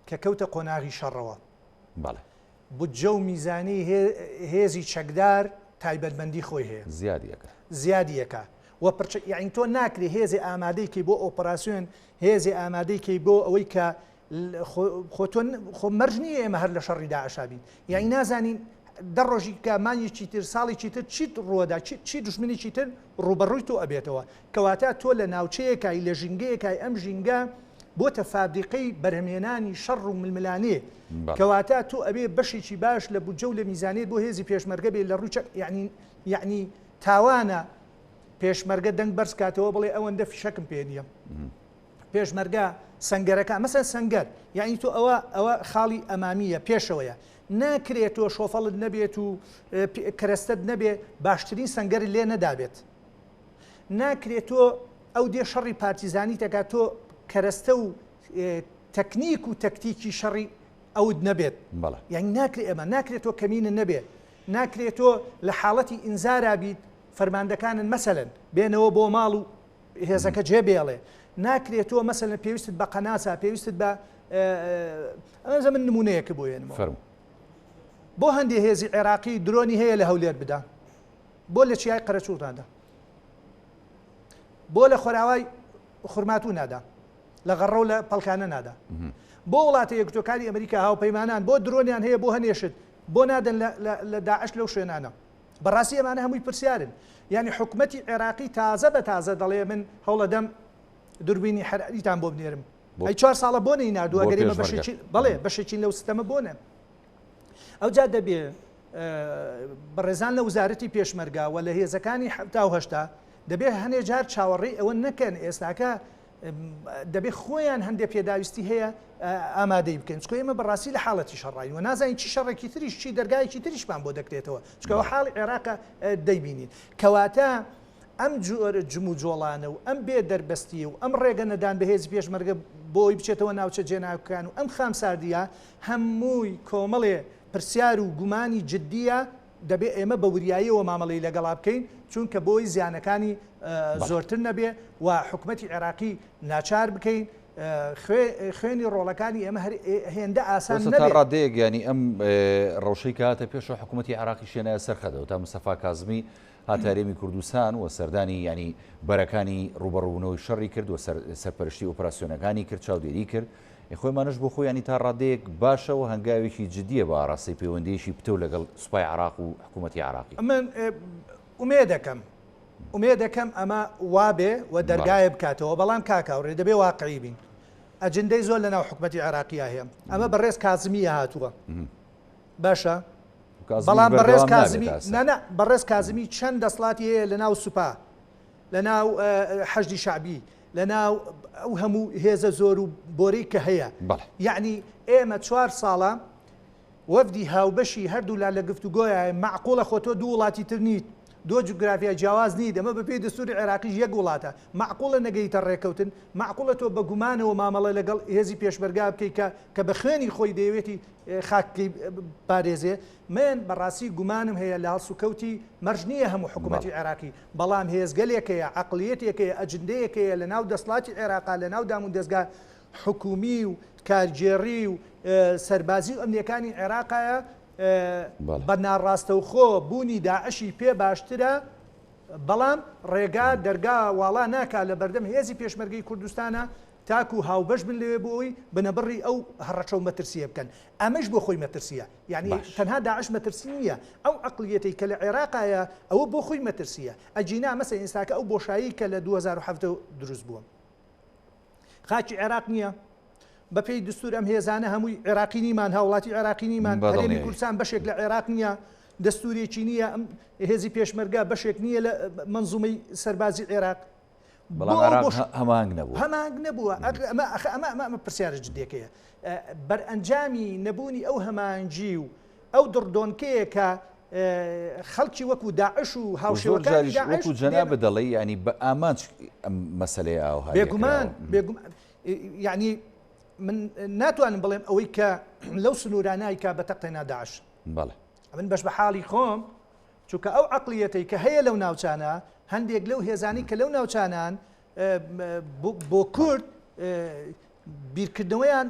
[SPEAKER 2] کە کەوتە قۆناغی شەڕەوە
[SPEAKER 1] بەڵێ
[SPEAKER 2] بودجە و میزانی هێزی چەکدار تایبەتمەندی خۆی هەیە.
[SPEAKER 1] زیادی ئەکا.
[SPEAKER 2] زیادی ئەکا و پرچ یەعنی تۆ ناکرێ هێزێ ئامادەی کەی بۆ ئۆپەراسیۆن هێزێ ئامادەی کەی بۆ ئەوەی کە خۆ تۆ خۆ مەرج نییە ئێمە هەر لە شەڕی داعشا بین یعنی نازانین دە ڕۆژی کە مانگێکی تر ساڵێکی تر چیت ڕووەدا چی دوژمنێکی تر ڕووبەڕووی تۆ ئەبێتەوە کەواتە تۆ لە ناوچەیەکای لە ژینگەیەکای ئەم ژینگە بۆتە فابریقەی بەرهەمهێنانی شەڕ و ململانێ کەواتە تۆ ئەبێ بەشێکی باش لە بودجە و لە میزانیەت بۆ هێزی پێشمەرگە بێ لە ڕووی چەک یعنی یعنی تاوانە پێشمەرگە دەنگ بەرز کاتەوە بڵێ ئەوەندە فیشەکم پێ نییە پێشمەرگە سنگەرەکە مەسەن سنگەر یعنی تۆ ئەوە ئەوە خاڵی ئەمامیە پێشەوەیە ناکرێت تۆ شۆفەڵت نەبێت و کەرەستەت نەبێ باشترین سنگەر لێ نەدابێت ناکرێت تۆ ئەو دێ شەڕی پارتیزانی دەکات تۆ کەرەستە و تەکنیک و تەکتیکی شەڕی ئەوت نەبێت یانی ناکرێت ئەمە ناکرێت تۆ کەمینە نەبێت ناکرێت تۆ لە حاڵەتی ئینزارا بیت فەرماندەکانن مەسەلەن بێنەوە بۆ ماڵ و هێزەکە جێ بێڵێ ناکرێت تۆ مەسەلەن پێویستت بە قەناسە پێویستت بە ئەمە من نمونەیەکە بۆ هێنمەوە بۆ هەندێ هێزی عێراقی درۆنی هەیە لە هەولێر بدا بۆ لە چیای قەرەچوغ نادا؟ بۆ لە خۆراوای خورماتوو نادا؟ لە غەڕە و لە پەڵکانە نادا؟ بۆ وڵاتە یەکگرتووەکانی ئەمریکا هاوپەیمانان بۆ درۆنیان هەیە بۆ هەنێشت بۆ نادەن لە داعش لەو شوێنانە؟ بەڕاستی ئەمانە هەمووی پرسیارن. یانی حکومەتی عێراقی تازە بە تازە دەڵێ من هەوڵەدەم دوربینی حەراریتان بۆ بنێرم. ئەی چوار ساڵە بۆ نەیناردووە ئەگەر ئێمە بەشێکی بەڵێ بەشێکین لەو ستەمە بۆ نە؟ ئەوجا دەبێ بەڕێزان لە وزارەتی پێشمەرگە و لە هێزەکانی 70 دەبێ هەنێ جار چاوەڕێی ئەوە نەکەن ئێستاکە دەبێ خۆیان هەندێک پێداویستی هەیە ئامادەی بکەن چکۆ ئێمە بەڕاستی لە حاڵەتی شەڕین و نازانین چی شەڕێکی تریش چی دەرگایەکی تریشمان بۆ دەکرێتەوە چکەوە حاڵی عێراقە دەیبینین کەواتە ئەم جۆرە جموجۆڵانە و ئەم بێ دەربەستییە و ئەم ڕێگە نەدان بە هێزی پێشمەرگە بۆی بچێتەوە ناوچە جێناکۆکەکان و ئەم خامساردییە هەمووی کۆمەڵێ پرسیار و گومانی جددییە. دەبێ ئێمە بە وریاییەوە مامەڵەی لەگەڵا بکەین، چونکە بۆی زیانەکانی زۆرتر نەبێ و حکومەتی عێراقی ناچار بکەین خوێنی ڕۆڵەکانی ئێمە هەر هێندە ئاسان
[SPEAKER 1] تا
[SPEAKER 2] نەبێ.
[SPEAKER 1] ڕادەیەک یانی ئەم ڕەوشەی کە هاتە پێشەوە حکوومەتی عێراقیش هێنایە سەر خەتەوە تا مستەفا کازمی هاتە هەرێمی کوردستان و سەردانی یانی بەرەکانی ڕووبەڕووبوونەوەی شەڕی کرد و سەرپەرشتی ئۆپراسیۆنەکانی کرد چاودێری کرد خۆیمانش بۆ خۆی ینی تا ڕادەیەک باشە و هەنگاوێکی جدیە بە ئاراستەی پەیوەندیەکی پتەو لەگەڵ سوپای عراق و حکوومەتی عراقی.
[SPEAKER 2] من ئومێدەکەم ئومێدەکەم ئەمە وابێ و دەرگایە بکاتەوە بەڵام کاک هاوڕێ دەبێ واقعی بین ئەجندەی زۆر لەناو حکومەتی عێراقییا هەیە ئەمە بەڕێز کازمیە هاتووە باشە بەڵام بەڕێز کازمی نانا بەڕێز کازمی چەند دەسڵاتی هەیە لەناو سوپا لەناو حەشدی شعبی لەناو ئەو هەموو هێزە زۆر و بۆرەی کە هەیە یعنی ئێمە چوار ساڵە وەفدی هاوبەشی هەردوولا لە گفتوگۆیایە، مەعقوڵە خۆ تۆ دوو وڵاتی تر نیت، دو جوگرافیای جیاواز نیت، ئەمە بەپێی دەستوری عێراقیش یەک وڵاتە، مەعقوڵە نەگەیتە ڕێککەوتن، مەعقوڵە تۆ بە گومانەوە مامەڵە لەگەڵ هێزی پێشمەرگە بکەی کە کە بە خوێنی خۆی دەیەوێتی خاکەکەی بپارێزێ، من بەڕاستی گومانم هەیە لە هەڵسوکەوتی، مەرج نییە هەموو حکومەتی عێراقی، بەڵام هێزگەلێک هەیە، عەقڵیەتێک هەیە، ئەجندەیەک هەیە لەناو دەسڵاتی عێراقا، لەناو دامودەزگا حکومی و کارگێڕی و سەربازی و ئەمنیەکانی عێراقایە بە ناڕاستەوخۆ بوونی داعشی پێ باشترە، بەڵام ڕێگا دەرگا واڵا ناکا لە بەردەم هێزی پێشمەرگەی کوردستانا تاکو هاوبەش بن لەوێ بۆ ئەوەی بنەبڕی ئەو هەڕەشە و مەترسیە بکەن. ئەمەش بۆ خۆی مەترسیە. یانی تەنها داعش مەترسی نییە، ئەو عەقڵیەتەی کە لە عێراقایە ئەوە بۆ خۆی مەترسیە. ئەگینا مەسەلەن ئێستاکە ئەو بۆشایی کە لە 2017 دروست بووە. خاکی عێراق نییە؟ بەپێی دستور ئەم هێزانە هەمووی عێراقی نیمان، هاوڵاتی عێراقی نیمان، هەرێمی کوردستان بەشێک لە عێراق نییە، دەستورێکی نییە، ئەم هێزی پێشمەرگە بەشێک نییە لە مەنزومەی سەربازی عێراق.
[SPEAKER 1] بەڵام عێراق هەماهەنگ نەبووە.
[SPEAKER 2] هەماهەنگ نەبووە. ئەمە ئەمە ئەمە پرسیارە جدیەکەیە. بەرئەنجامی نەبوونی ئەو هەماهەنگی و ئەو دڕدۆنکەیە کە خەڵکی وەکو داعش و هاوشێوەکانی داعش
[SPEAKER 1] وەکو جەنابت دەڵێی یانی بە ئامانج ئەم مەسەلەیە ئاوها
[SPEAKER 2] بێگومان بێگومان یعنی من ناتوانم بڵێم ئەوەی کە لەو سنوورانای کە بە تەقێنا داعش
[SPEAKER 1] بەڵێ
[SPEAKER 2] من بەش بە حاڵی خۆم چونکە ئەو عقلیەتەی کە هەیە لەو ناوچانە هەندێک لەو هێزانی کە لەو ناوچانان بۆ کورد بیرکردنەوەیان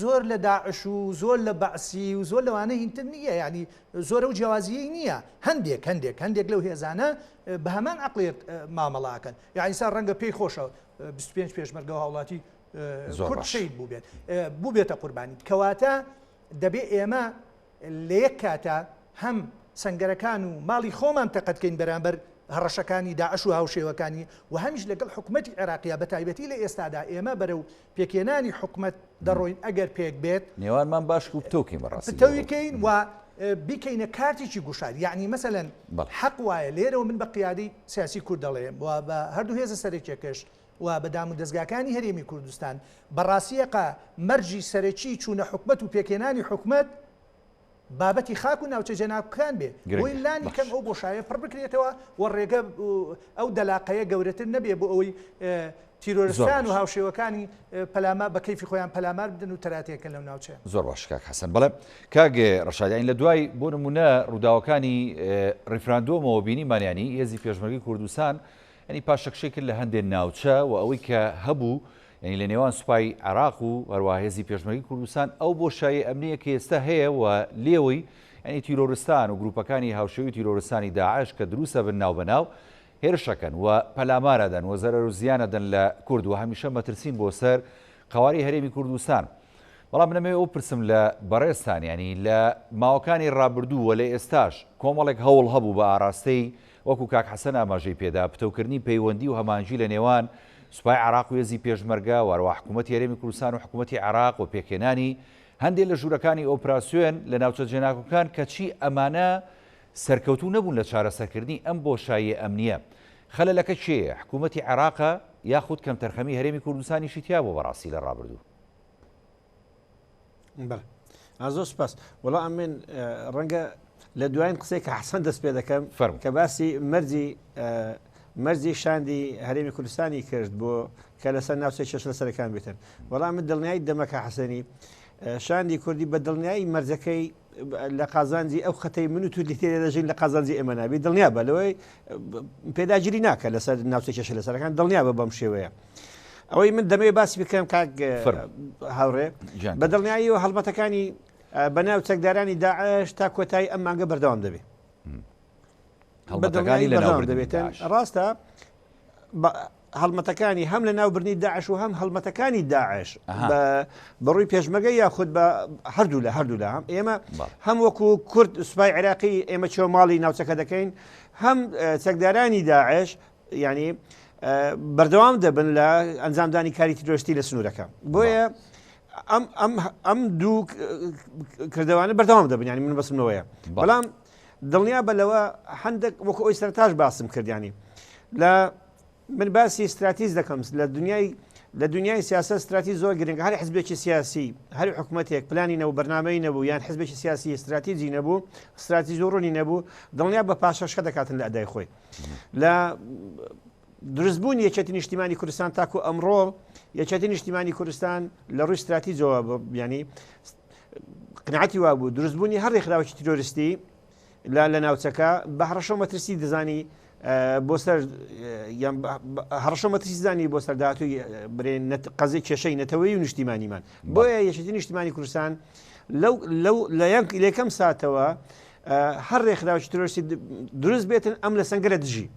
[SPEAKER 2] زۆر لە داعش و زۆر لە بەعسی و زۆر لەوانە هینتر نییە یعنی زۆر ئەو جیاوازیەی نییە هەندێک هەندێک هەندێک لەو هێزانە بە هەمان عقلێت مامەڵاکەن یعنی سا ڕەنگە پێی خۆشە 25 پێشمەرگە و هاوڵاتی کورد شەید بووبێت بووبێتە قوربانی کەواتە دەبێ ئێمە لە یەک کاتا هەم سەنگەرەکان و ماڵی خۆمان تەقەت کەین بەرامبەر هەڕەشەکانی داعش و هاوشێوەکانی و هەمیش لەگەڵ حکومەتی عێراقیا بە تایبەتی لە ئێستادا ئێمە بەرەو پێکهێنانی حکومەت دەڕۆین ئەگەر پێک بێت
[SPEAKER 1] نێوانمان باش و پتەو کەین بەڕاستی
[SPEAKER 2] پتەوی کەین و بیکەینە کارتێکی گوشار یعنی مەسەلەن حەق وایە لێرەوە من بە قیادەی سیاسی کورد دەڵێم و بە هەردوو هێزە سەرەکیەکەش و بە دامودەزگاکانی هەرێمی کوردستان، بەڕاستیەقە مەرجی سەرەکی چوونە حکومەت و پێکهێنانی حکومەت بابەتی خاک و ناوچە جێناکۆکان بێ، بۆی لانی کەم ئەو بۆشایە پڕ بکرێتەوە و ڕێگە ئەو دەلاقەیە گەورەتر نەبێ بۆ ئەوەی تیرۆرستان و هاوشێوەکانی پەلامار بە کەیفی خۆیان پەلامار بدەن و تەراتێکن لەو ناوچەیە.
[SPEAKER 1] زۆر باش کاک حەسەن. بەڵێ کاک ڕەشاد یانی لە دوای بۆ نموونە ڕووداوەکانی ڕیفراندۆمەوە بینیمان یانی هێزی پێشمەرگەی کوردستان یانی پاشەکشەی کرد لە هەندێ ناوچە و ئەوەی کە هەبوو یانی لە نێوان سوپای عێراق و هەروەها هێزی پێشمەرگەی کوردستان ئەو بۆشایی ئەمنییە کە ئێستا هەیە و لێوەی یانی تیرۆرستان و گروپەکانی هاوشێوەی تیرۆرستانی داعش کە دروست ئەبن ناو بە ناو هێرشەکەن و پەلامار ئەدەن و زەرەر و زیان ئەدەن لە کورد و هەمیشە مەترسین بۆ سەر قەوارەی هەرێمی کوردستان. بەڵام من ئەمەوێ ئەو پرسم لە بەڕێزتان یانی لە ماوەکانی ڕابردوو و لە ئێستاش کۆمەڵێک هەوڵ هەبوو بە ئاراستەی وەکو کاک حەسەن ئاماژەی پێدا پتەوکردنی پەیوەندی و هەماهەنگی لە نێوان سوپای عێراق و هێزی پێشمەرگە و هەروەها حکوومەتی هەرێمی کوردستان و حکوومەتی عێراق و پێکهێنانی هەندێ لە ژوورەکانی ئۆپراسیۆن لە ناوچە جێناکۆکان کەچی ئەمانە سەرکەوتوو نەبوون لە چارەسەرکردنی ئەم بۆشاییە ئەمنییە. خەلەلەکە کێیە؟ حکوومەتی عێراقە یاخود کەمتەرخەمی هەرێمی کوردستانیشی تیابووە بەڕاستی لە ڕابردوو؟
[SPEAKER 3] بەڵێ زۆر سپاس. وەڵا ئەمن ڕەنگە لە دوایین قسەی کە حەسەن دەست پێ دەکەم کە باسی مەرجی مەرجی شاندی هەرێمی کوردستانی کرد بۆ کە لەسەر ناوچەی کێشە لەسەرەکان بێتن. وەڵا من دڵنیای دەمەکە حەسەنی. شاندی کوردی بە دڵنیایی مەرجەکەی لە قازانجی ئەو خەتەی من و تو لێ دەژین لە قازانجی ئێمە نابی دڵنیا بە لەوەی پێداگیری ناکە لەسەر ناوچە کێشە لەسەرەکان دڵنیا بە بەم شێوەیە. ئەوەی من دەمەوێت باسی بکەم کاک هاوڕێ بە دڵنیایی و هەڵمەتەکانی بەناو چەکدارانی داعش تا کۆتایی ئەم مانگە بەردەوام دەبێت.
[SPEAKER 1] هەڵمەتەکانی لە
[SPEAKER 3] دەبێتن ڕاستە هەڵمەتەکانی هەم لە ناوبرنی داعش و هەم هەڵمەتەکانی داعش بەڕووی پێشمەگە یاخود بە هەردوو لە هەردوو لە هەم ئێمە هەم وەکو کورد سوپای عێراقی ئێمە چۆ ماڵی ناوچەکە دەکەین هەم چەکدارانی داعش ینی بەردەوام دەبن لە ئەنجامدانی کاری تیرۆستی لە سنوورەکە بۆیە ئەم ئەم ئەم دوو کردوانە بەردەوام دەبن ینی من بەسمەوەیە بەڵام دڵنیا بە لەوە هەندێک وەکو ئەوی سەرتاش باسم کردیانی لە من باسی ستراتیز دەکەم لە دنیای لە دنیای سیاسە ستراتیز زۆر گرنگ هەر حزبێکی سیاسی هەر حکوومەتێک پلانی نەبوو بەرنامەی نەبوو یان حزبێکی سیاسی استراتیجی نەبوو استراتیژ و ڕوونی نەبوو دڵنیا بە پاشەشکە دەکاتن لە ئەدای خۆی لە دروستبوونی یەکێتی نیشتیمانی کوردستان تاکو ئەمڕۆ یەکێتی نیشتیمانی کوردستان لە ڕووی استراتیجەوە ینی قناعەتی وابوو دروستبوونی هەر ڕێکخراوێکی تیرۆریستی لە لە ناوچەکە بە هەڕەشە و مەترسی دەزانی بۆ سەر هەڕەشە مەترسی زانی بۆ سەر داهاتووی برێن قەزی کێشەی نەتەوەی و نیشتیمانیمان بۆیە یەکێتی نیشتیمانی کوردستان لەو لەو لە یەک لەکەم ساتەوە هەر ڕێکخراوی ترۆریستی دروست بێتن ئەم لە سەنگەرە دژی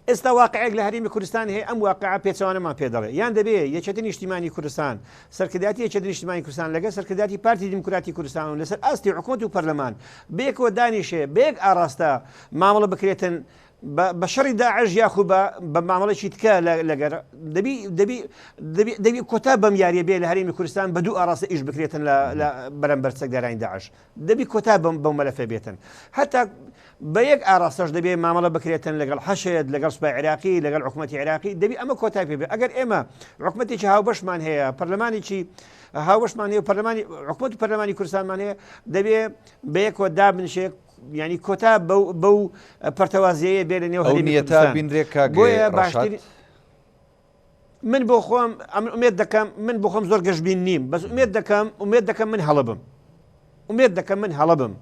[SPEAKER 3] ئێستا واقعێک لە هەرێمی کوردستان هەیە ئەم واقعە پێچەوانەمان پێ دەڵێ یان دەبێ یەکێتی نیشتیمانی کوردستان سەرکردایەتی یەکێتی نیشتیمانی کوردستان لەگەڵ سەرکردایەتی پارتی دیموکراتی کوردستان و لەسەر ئاستی حکومەت و پەرلەمان بەیەکەوە دانیشێ بەیەک ئاراستە مامەڵە بکرێتن بە شەڕی داعش یاخو بە بە مامەڵێکی تکە لەگەر دەبی دەبی دەبی دەبی کۆتا بەم یاریە بێ لە هەرێمی کوردستان بە دوو ئاراستە ئیش بکرێتن لە بەرەمبەر چەکدارانی داعش دەبی کۆتا بەم بەو مەلەفە بێتن هەتا بە یەک ئاراستەش دەبێ مامەڵە بکرێتن لەگەڵ حەشد لەگەڵ سوپای عێراقی لەگەڵ حکوومەتی عێراقی دەبی ئەمە کۆتای پێ بێ ئەگەر ئێمە حکوومەتێکی هاوبەشمان هەیە پەرلەمانێکی هاوبەشمان هەیە پەرلەمانی حکوومەت و پەرلەمانی کوردستانمان هەیە دەبێ بەیەکەوە دابنشێ ینی کۆتا بەو پەرتەوازیەیە بێ لە نێو
[SPEAKER 1] هەرێمی کوردستان بینرێ کاک
[SPEAKER 3] بۆیە باشترین من بۆ خۆم ئەمن ئومێد دەکەم من بۆ خۆم زۆر گەشبین نیم بەس ئومێد دەکەم ئومێد دەکەم من هەڵە بم ئومێد دەکەم من هەڵە بم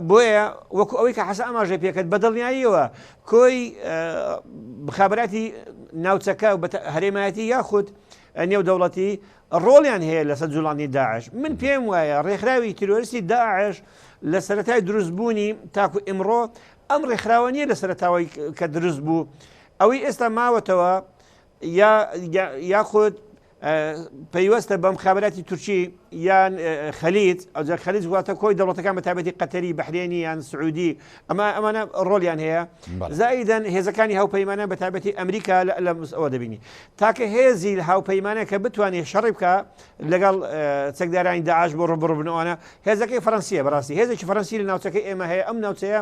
[SPEAKER 3] بۆیە وەکو ئەوەی کە حەسە ئاماژەی پێکرد بە دڵنیاییەوە کۆی بخابراتی ناوچەکە و هەرێمایەتی یاخود نێودەوڵەتی ڕۆڵیان هەیە لەسەر جوڵانی داعش من پێم وایە ڕێکخراوی تیرۆریستی داعش لە سەتای دروستبوونی تاکو ئیمڕۆ ئەم ڕێکخراوە نییە لە سەرتاوەی کە دروست بوو ئەوەی ئێستا ماوەتەوە یا یاخود پەیوەستە بە مخابراتی تورکی یان خەلیج ئەوجا خەلیج واتە کۆی دەوڵەتەکان بە تایبەتی قەتەری بەحرێنی یان سعودی ئەمە ئەمانە ڕۆلیان هەیە زائیدەن هێزەکانی هاوپەیمانان بە تایبەتی ئەمریکا لە ئەوە دەبینی تاکە هێزی هاوپەیمانە کە بتوانێت شەڕی بکە لەگەڵ چەکدارانی داعش بۆ ڕوبڕبنەوەە هێزەکەی فەرەنسیە بەڕاستی هێزێکی فەرەنسی لە ناوچەکەی ئێمە هەیە ئەم ناوچەیە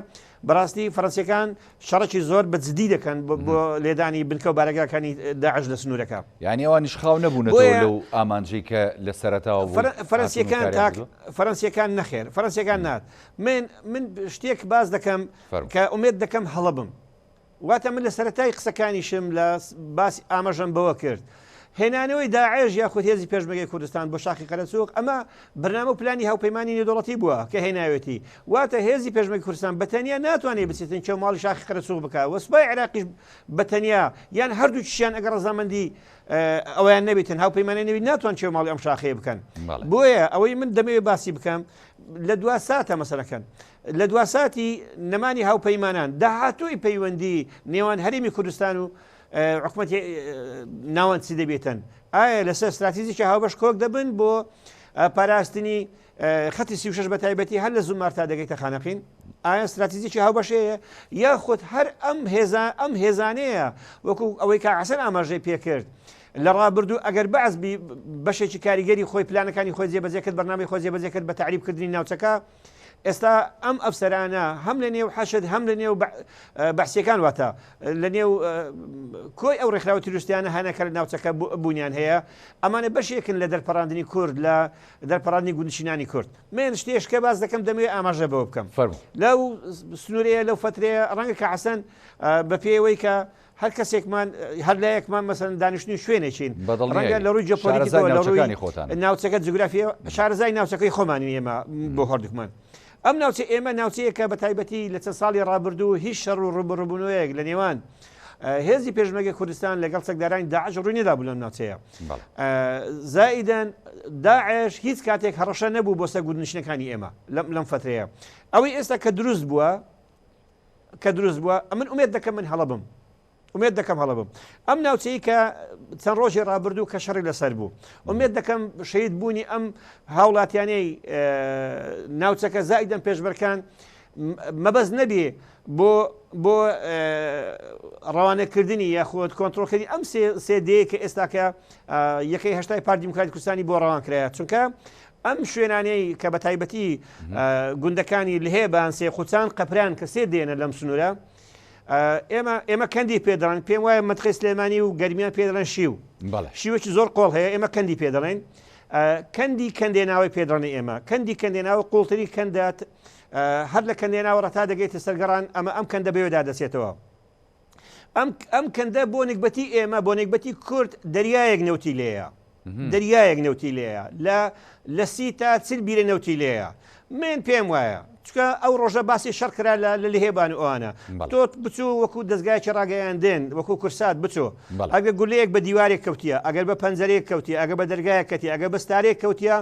[SPEAKER 3] بەڕاستی فەرەنسیەکان شەڕێکی زۆر بە جدی دەکەن بۆ لێدانی بنکە و بارەگاکانی داعش لە سنوورەکە.
[SPEAKER 1] یانی ئەوانیش خاو نەبوونەتەوە لەو ئامانجەی کە لە سەرەتاوە بوو
[SPEAKER 3] فەرەنسیەکان تاک فەرەنسیەکان نەخێر فەرەنسیەکان نات من من شتێک باس دەکەم کە ئومێد دەکەم هەڵە بم واتە من لە سەرەتای قسەکانیشم لە باسی ئاماژەم بەوە کرد هێنانەوەی داعش یاخود هێزی پێشمەرگەی کوردستان بۆ شاخی قەرەچووغ ئەمە بەرنامە و پلانی هاوپەیمانی نێودەوڵەتی بووە کە هێناوێتی واتە هێزی پێشمەرگەی کوردستان بە تەنیا ناتوانێت بچێتن کێو ماڵی شاخی قەرەچووغ بکا و سوپای عێراقیش بە تەنیا یان هەردووکیشیان ئەگەر ڕەزامەندی ئەویان نەبیتن هاوپەیمانانی نەبیت ناتوان کێو ماڵی ئەم شاخەیە بکەن بۆیە ئەوەی من دەمەوێت باسی بکەم لە دوا ساتە مەسەلەکەن لە دوا ساتی نەمانی هاوپەیمانان داهاتووی پەیوەندی نێوان هەرێمی کوردستان و حکومەتی ناوەند چی دەبێتن؟ ئایا لەسەر ستراتیژێکی هاوبەش کۆک دەبن بۆ پاراستنی خەتی 36 بە تایبەتی هەر لە زومار تا دەگەیتە خانەقین؟ ئایا ستراتیژێکی هاوبەش هەیە یاخود هەر ئەم هێزا ئەم هێزانەیە وەکو ئەوەی کە حەسەن ئاماژەی پێکرد لە ڕابردوو ئەگەر بەعس بەشێکی کاریگەری خۆی پلانەکانی خۆی جێبەجێ کرد بەرنامەی خۆی جێبەجێ کرد بە تەعریبکردنی ناوچەکە ئێستا ئەم ئەفسەرانە هەم لە نێو حەشد هەم لە نێو بەعسیەکان واتە لە نێو کۆی ئەو ڕێکخراوە تیرۆریستیانە هەنە کە لە ناوچەکە بوونیان هەیە ئەمانە بەشێکن لە دەرپەڕاندنی کورد لە دەرپەڕاندنی گوندنشینانی کورد من شتێش کە باس دەکەم دەمەوێت ئاماژە بەوە بکەم
[SPEAKER 1] فەرموو
[SPEAKER 3] لەو سنوورەیە لەو فترەیە ڕەنگە کە حەسەن بە پێوەی کە. هەر کەسێکمان هەر لایەکمان مەسەن دانیشتنی شوێنێکین ڕەنگە لە ڕووی جیۆپۆلیتیکەوە لە ڕووی ناوچەکە جوگرافیە شارەزای ناوچەکەی خۆمانین ئێمە بۆ هەردووکمان. ئەم ناوچە ئێمە ناوچەیەکە بە تایبەتی لە چەند ساڵی ڕابردوو هیچ شەڕ و ڕووبەڕووبوونەوەیەک لە نێوان هێزی پێشمەرگەی کوردستان لەگەڵ چەکدارانی داعش ڕووی نەدابوو لەم ناوچەیە. زائیدەن داعش هیچ کاتێک هەڕەشە نەبوو بۆ سەر گوندنشینەکانی ئێمە لەم فترەیە. ئەوەی ئێستا کە دروست بووە کە دروست بووە ئەمن ئومێد دەکەم من هەڵە بم ئومێد دەکەم هەڵە بم ئەم ناوچەی کە چەند ڕۆژی ڕابردوو کە شەڕی لەسەر بوو ئومێد دەکەم شەید بوونی ئەم هاوڵاتیانەی ناوچەکە زائیدەن پێشبەرکان مەبەست نەبێ بۆ بۆ ڕەوانەکردنی یاخود کۆنتترۆلکردنی ئەم سێ دێ کە ئێستاکە یەکەی هەشتای پارتی دیموکراتی کوردستانی بۆ ڕەوان کرایە چونکە ئەم شوێنانەی کە بە تایبەتی گوندەکانی لهێبان سێ قوچان قەپران کە سێ دێنە لەم سنوورە ئێمە ئێمە کەندی پێ دەڵێن پێم وایە مەتخی سلێمانی و گەرمیان پێ دەڵێن شیو شیوەکی زۆر قۆڵ هەیە ئێمە کەندی پێ دەڵێن کەندی کەندێناوەی پێ دەڵێن ئێمە کەندی کەندێناوە قوڵتری کەندات هەر لە کەندێناوە ڕەتا دەگەیتە سەرگەڕان ئەمە ئەم کەندە بەوێدا دەچێتەوە ئەم ئەم کەندە بۆ نگبەتی ئێمە بۆ نگبەتی کورد دەریایەک نەوتی لێیە دەریایەک نەوتی لێیە لە لە سی تا چل بیرە نەوتی لێیە من پێم وایە چکە ئەو ڕۆژە باسی شەڕ کرا لە لە لهێبان و ئەوانە تۆ بچوو وەکو دەستگایکی ڕاگەیاندن وەکو کورسات بچۆ ئەگەر گولەیەک بە دیوارێک کەوتیە ئەگەر بە پەنجەرەیەک کەوتیە ئەگەر بە دەرگایەک کەتی ئەگەر بە ستارەیەک کەوتیە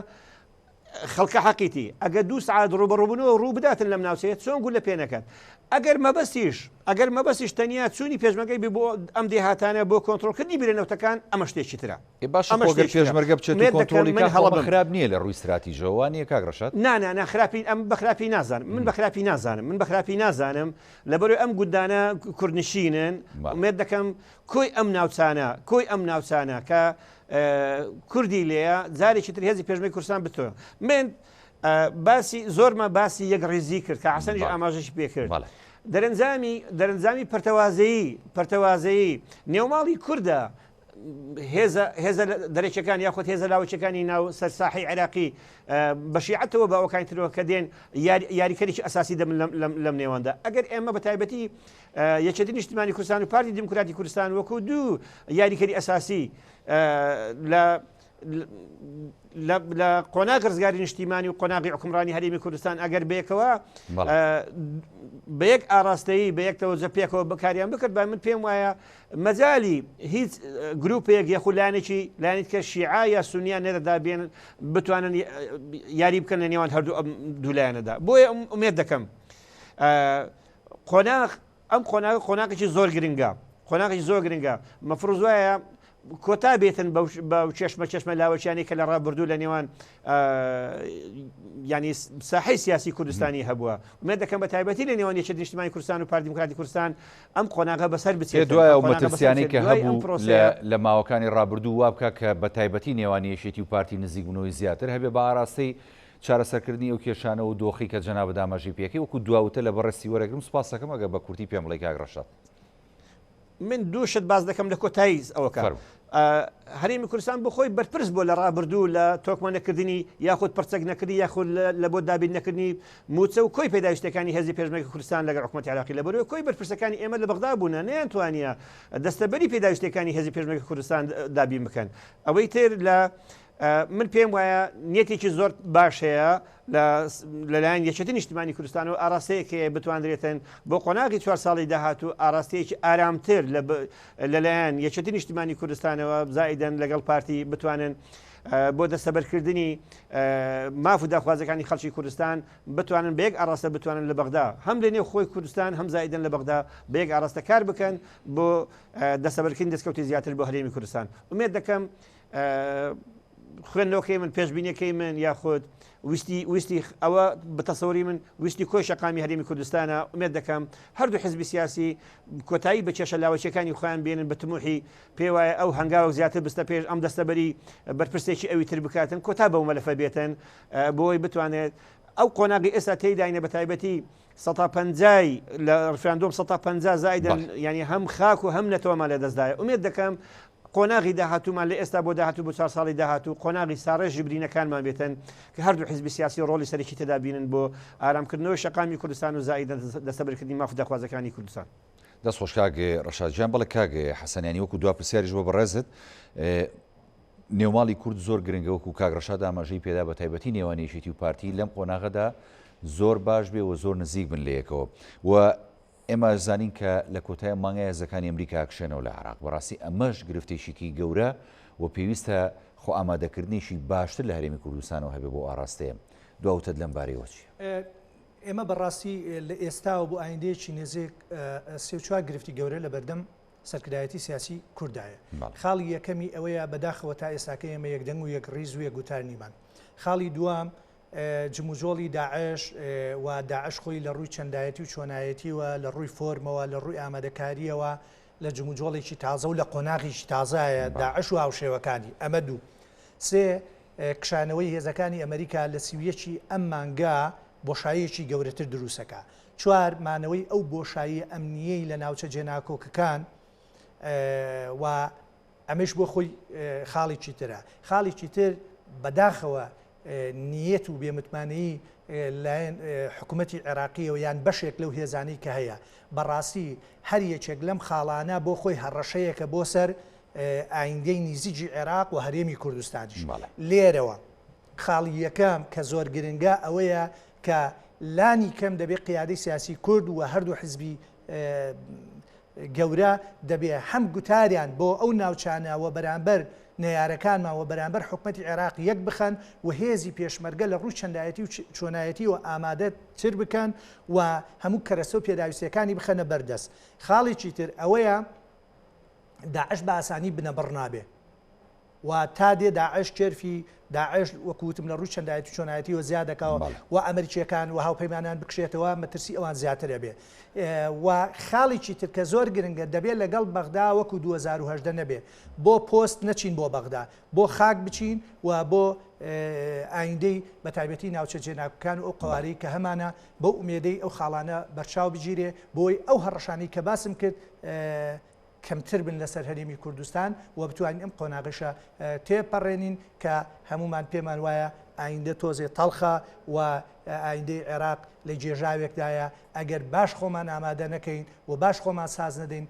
[SPEAKER 3] خەڵکە حەقیتی ئەگەر دوو سعات ڕوبەڕوبنەوە ڕوو بداتن لەم ناوچەیە چۆن گولە پێ نەکات ئەگەر مەبەستیش ئەگەر مەبەستیش تەنیا چوونی پێشمەرگەی بێ بۆ ئەم دێهاتانە بۆ کۆنترۆڵکردنی بیرە نەوتەکان ئەمە شتێکی ترە.
[SPEAKER 1] ئێ باشە
[SPEAKER 3] ئەمە
[SPEAKER 1] خۆ گەر
[SPEAKER 3] شتێکی ترە.
[SPEAKER 1] پێشمەرگە بچێت و
[SPEAKER 3] ئومێد دەکەم
[SPEAKER 1] کۆنترۆڵی
[SPEAKER 3] من
[SPEAKER 1] کا خۆ
[SPEAKER 3] هەڵە
[SPEAKER 1] ئەمە
[SPEAKER 3] بم.
[SPEAKER 1] خراپ نییە لە ڕووی ستراتیژەوە وا نییە کاک ڕەشاد؟
[SPEAKER 3] نا نا نا خراپی ئەم بە خراپی نازانم من بە خراپی نازانم من بە خراپی نازانم لەبەرئەوەی ئەم گوندانە کوردنشینن
[SPEAKER 1] بەڵێ.
[SPEAKER 3] ئومێد دەکەم کۆی ئەم ناوچانە کۆی ئەم ناوچانە کە کوردی لێیە جارێکی تر هێزی پێشمەرگەی کوردستان بتۆ من باسی زۆرمە باسی یەک ڕیزی کرد کە حەسەنیش ئاماژەشی پێ کرد دەرەنجامی دەرەنجامی پەرتەوازەیی پەرتەوازەیی نێوماڵی کوردە هێزە هێزە دەرەکیەکان یاخود هێزە لاوەکیەکانی ناو سەر ساحی عێراقی بە شیعەتەوە بە ئەوکانی ترەوە کە دێن یاریکەرێکی ئەساسی دەبن لەم نێواندا ئەگەر ئێمە بە تایبەتی یەکێتی نیشتمانی کوردستان و پارتی دیموکراتی کوردستان وەکو دوو یاریکەری ئەساسی لە لە قۆناغ ڕزگاری نیشتیمانی و قۆناغی حکومڕانی هەرێمی کوردستان ئەگەر بێکەوە بە یەک ئاراستەیی بە یەک تەوەجە پێکەوە بەکاریان بکرد بە من پێم وایە مەجالی هیچ گروپێک یاخود لایەنێکی لایەنی کە شیعە یا سونیان نەدەدا بێن بتوانن یاری بکەن لە نێوان هەردوو ئەم دوو لایەنەدا بۆیە ئومێد دەکەم قۆناغ ئەم قۆناغ قۆناغێکی زۆر گرنگە قۆناغی زۆر گرنگە مەفروز وایە کۆتا بێتن بە چێشمە چێشمە لاوەچیانی کە لە ڕابردوو لە نێوان ینی ساحی سیاسی کوردستانی هەبووە ئومێد دەکەم بە تایبەتی لە نێوان یەکێتی نیشتمانی کوردستان و پارتی دیموکراتی کوردستان ئەم قۆناغە بەسەر بچێت
[SPEAKER 1] دوای ئەو مەترسیانەی کە هەبوو لە ماوەکانی ڕابردوو وا بکە کە بە تایبەتی نێوانی یەکێتی و پارتی نزیکبوونەوەی زیاتر هەبێ بە ئاراستەی چارەسەرکردنی ئەو کێشانە و دۆخی کە جەنابت ئاماژەی پێکەی وەکو دواوتە لە بەڕێزتی وەرەگرم سوپاستەکەم ئەگەر بە کورتی پێم بڵێی کاک ڕەشاد.
[SPEAKER 3] من دوو شت باس دەکەم لە کۆتایی ئەوەکە هەرێمی کوردستان بۆ خۆی بەرپرس بۆ لە ڕابردوو لە تۆکمە نەکردنی یاخود پرچەک نەکردنی یاخود لە بۆ دابین نەکردنی موچە و کۆی پێداویستەکانی هێزی پێشمەرگە کوردستان لەگەڵ حکوومەتی عراقی لە بەرەوەی کۆی بەرپرسەکانی ئێمە لە بەغدا بوونە نەیانتوانیە دەستەبەری پێداویستەکانی هێزی پێشمەرگە کوردستان دابین بکەن ئەوەی تر لە من پێم وایە نیەتێکی زۆر باش هەیە لەلایەن یەکێتی نیشتمانی کوردستان و ئاراستەیەک هەیە بتواندرێتن بۆ قۆناغی چوار ساڵی داهاتوو ئاراستەیەکی ئارامتر لەلایەن یەکێتی نیشتمانی کوردستانەوە زائیدەن لەگەڵ پارتی بتوانن بۆ دەستەبەرکردنی ماف و داخوازەکانی خەڵکی کوردستان بتوانن بە یەک ئاراستە بتوانن لە بەغدا هەم لە نێو خۆی کوردستان هەم زائیدەن لە بەغدا بە یەک ئاراستە کار بکەن بۆ دەستەبەرکردنی دەستکەوتی زیاتر بۆ هەرێمی کوردستان ئومێد دەکەم خوێندنەوەکەی من پێشبینیەکەی من یاخود ویستی ویستی ئەوە بەتەسەوری من ویستی کۆی شەقامی هەرێمی کوردستانە ئومێد دەکەم هەردوو حزبی سیاسی کۆتایی بە کێشە لاوەکیەکانی خۆیان بێنن بە تموحی پێی وایە ئەو هەنگاوەک زیاتر بستە پێش ئەم دەستەبەری بەرپرسێکی ئەوی تر بکاتن کۆتا بەو مەلەفە بێتن بۆی بتوانێت ئەو قۆناغی ئێستا تێیداینە بە تایبەتی سەتا پەنجای لە ڕفراندۆم سەتا پەنجا زایدن یعنی هەم خاک و هەم نەتەوەمان لەدەستدایە ئومێد دەکەم قۆناغی داهاتوومان لە ئێستا بۆ داهاتوو بۆ چوار ساڵی داهاتوو قۆناغی ساڕێژی برینەکانمان بێتن کە هەردوو حیزبی سیاسی ڕۆڵی سەرەکی تێدا بینن بۆ ئارامکردنەوەی شەقامی کوردستان و زائیدەن دەستەبەرکردنی ماف و داخوازەکانی کوردستان.
[SPEAKER 1] دەست خۆش کاک ڕەشاد گیان. بەڵێ کاک حەسەن یانی وەکو دوا پرسیاریش بۆ بەڕێزت نێوماڵی کورد زۆر گرنگە وەکو کاک ڕەشاد ئاماژەی پێدا بە تایبەتی نێوان یەکێتی و پارتی لەم قۆناغەدا زۆر باش بێ و زۆر نزیک بن لە یەکەوە و ئێمە زانین کە لە کۆتای مانگە هێزەکانی ئەمریکا کشێنەوە لە عراق بەڕاستی ئەمەش گرفتێکیکی گەورە و پێویستە خۆ ئامادەکردنێکی باشتر لە هەرێمی کوردستانەوە هەبێ بۆ ئاراستەیە دواوتت لەم بارەیەوە چییە؟
[SPEAKER 2] ئێمە بەڕاستی لە ئێستاوە بۆ ئایندەیەکی نزیک سێ و چوار گرفتی گەورە لە بەردەم سەرکردایەتی سیاسی کوردایە. خاڵی یەکەمی ئەوەیە بەداخەوە تا ئێستاکە ئێمە یەک دەنگ و یەک ڕیز و یەک گوتار نیمان. خاڵی دووەم جموجۆڵی داعش و داعش خۆی لە ڕووی چەندایەتی و چۆنایەتیوە لە ڕووی فۆرمەوە لە ڕووی ئامادەکارییەوە لە جموجۆڵێکی تازە و لە قۆناغێکی تازایە داعش و هاوشێوەکانی ئەمە دوو. سێ کشانەوەی هێزەکانی ئەمریکا لە 31 ی ئەم مانگە بۆشاییەکی گەورەتر دروستەکا. چوار، مانەوەی ئەو بۆشاییە ئەمنییەی لە ناوچە جێناکۆکەکان و ئەمەیش بۆ خۆی خاڵێکی ترە. خاڵێکی تر بەداخەوە نیەت و بێمتمانەیی لایەن حکوومەتی عێراقیەوە یان بەشێک لەو هێزانەی کە هەیە. بەڕاستی هەر یەکێک لەم خاڵانە بۆ خۆی هەڕەشەیەکە بۆ سەر ئایندەی نیزیکی عێراق و هەرێمی کوردستانیش. لێرەوە خاڵی یەکەم کە زۆر گرنگە ئەوەیە کە لانی کەم دەبێ قیادەی سیاسی کورد و هەردوو حزبی گەورە دەبێ هەم گوتاریان بۆ ئەو ناوچانە و بەرامبەر نەیارەکانمان و بەرامبەر حکومەتی عێراق یەک بخەن و هێزی پێشمەرگە لە ڕووی چەندایەتی و چۆنایەتیەوە ئامادە تر بکەن و هەموو کەرەسە و پێداویستیەکانی بخەنە بەردەست. خاڵێکی تر ئەوەیە داعش بە ئاسانی بنەبڕ نابێ و تا دێ داعش کێرفی داعش وەکو وتم لە ڕووی چەندایەتی و چۆنایەتیەوە زیاد دەکا و ئەمریکیەکان و هاوپەیمانان بکشێتەوە مەترسی ئەوان زیاتر ئەبێ و خاڵێکی تر کە زۆر گرنگە دەبێ لەگەڵ بەغدا وەکو 2018 نەبێ بۆ پۆست نەچین بۆ بەغدا بۆ خاک بچین و بۆ ئایندەی بە تایبەتی ناوچە جێناکۆکان و ئەو قەوارەی کە هەمانە بەو ئومێدەی ئەو خاڵانە بەرچاو بگیرێ بۆی ئەو هەڕەشانەی کە باسم کرد کەمتر بن لەسەر هەرێمی کوردستان و بتوانین ئەم قۆناغەشە تێپەڕێنین کە هەموومان پێمان وایە ئایندە تۆزێ تەڵخە و ئایندەی عێراق لە گێژاوێکدایە ئەگەر باش خۆمان ئامادە نەکەین و باش خۆمان ساز نەدەین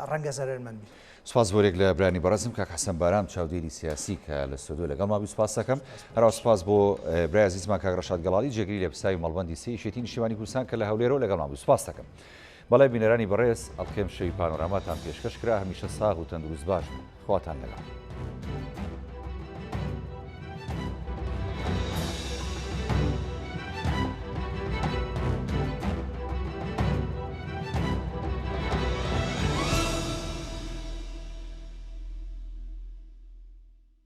[SPEAKER 2] ڕەنگە زەرەرمەند بین.
[SPEAKER 1] سوپاس بۆ یەک لە برانی بەڕێزم کاک حەسەن بارام چاودێری سیاسی کە لە ستۆدیۆ لەگەڵما بوو سوپاس دەکەم. هەروەها سوپاس بۆ برای ئەزیزمان کاک ڕەشاد گەڵاڵی جێگری لێپرسراوی مەڵبەندی سێ یەکێتی نیشتیمانی کوردستان کە لە هەولێرەوە لەگەڵمان بوو سوپاس دەکەم. بەڵێ بینەرانی بەڕێز ئەڵقەی ئەمشەوی پانۆراماتان پێشکەش کرا هەمیشە ساغ و تەندروست باش بن خواتان لەگەڵ.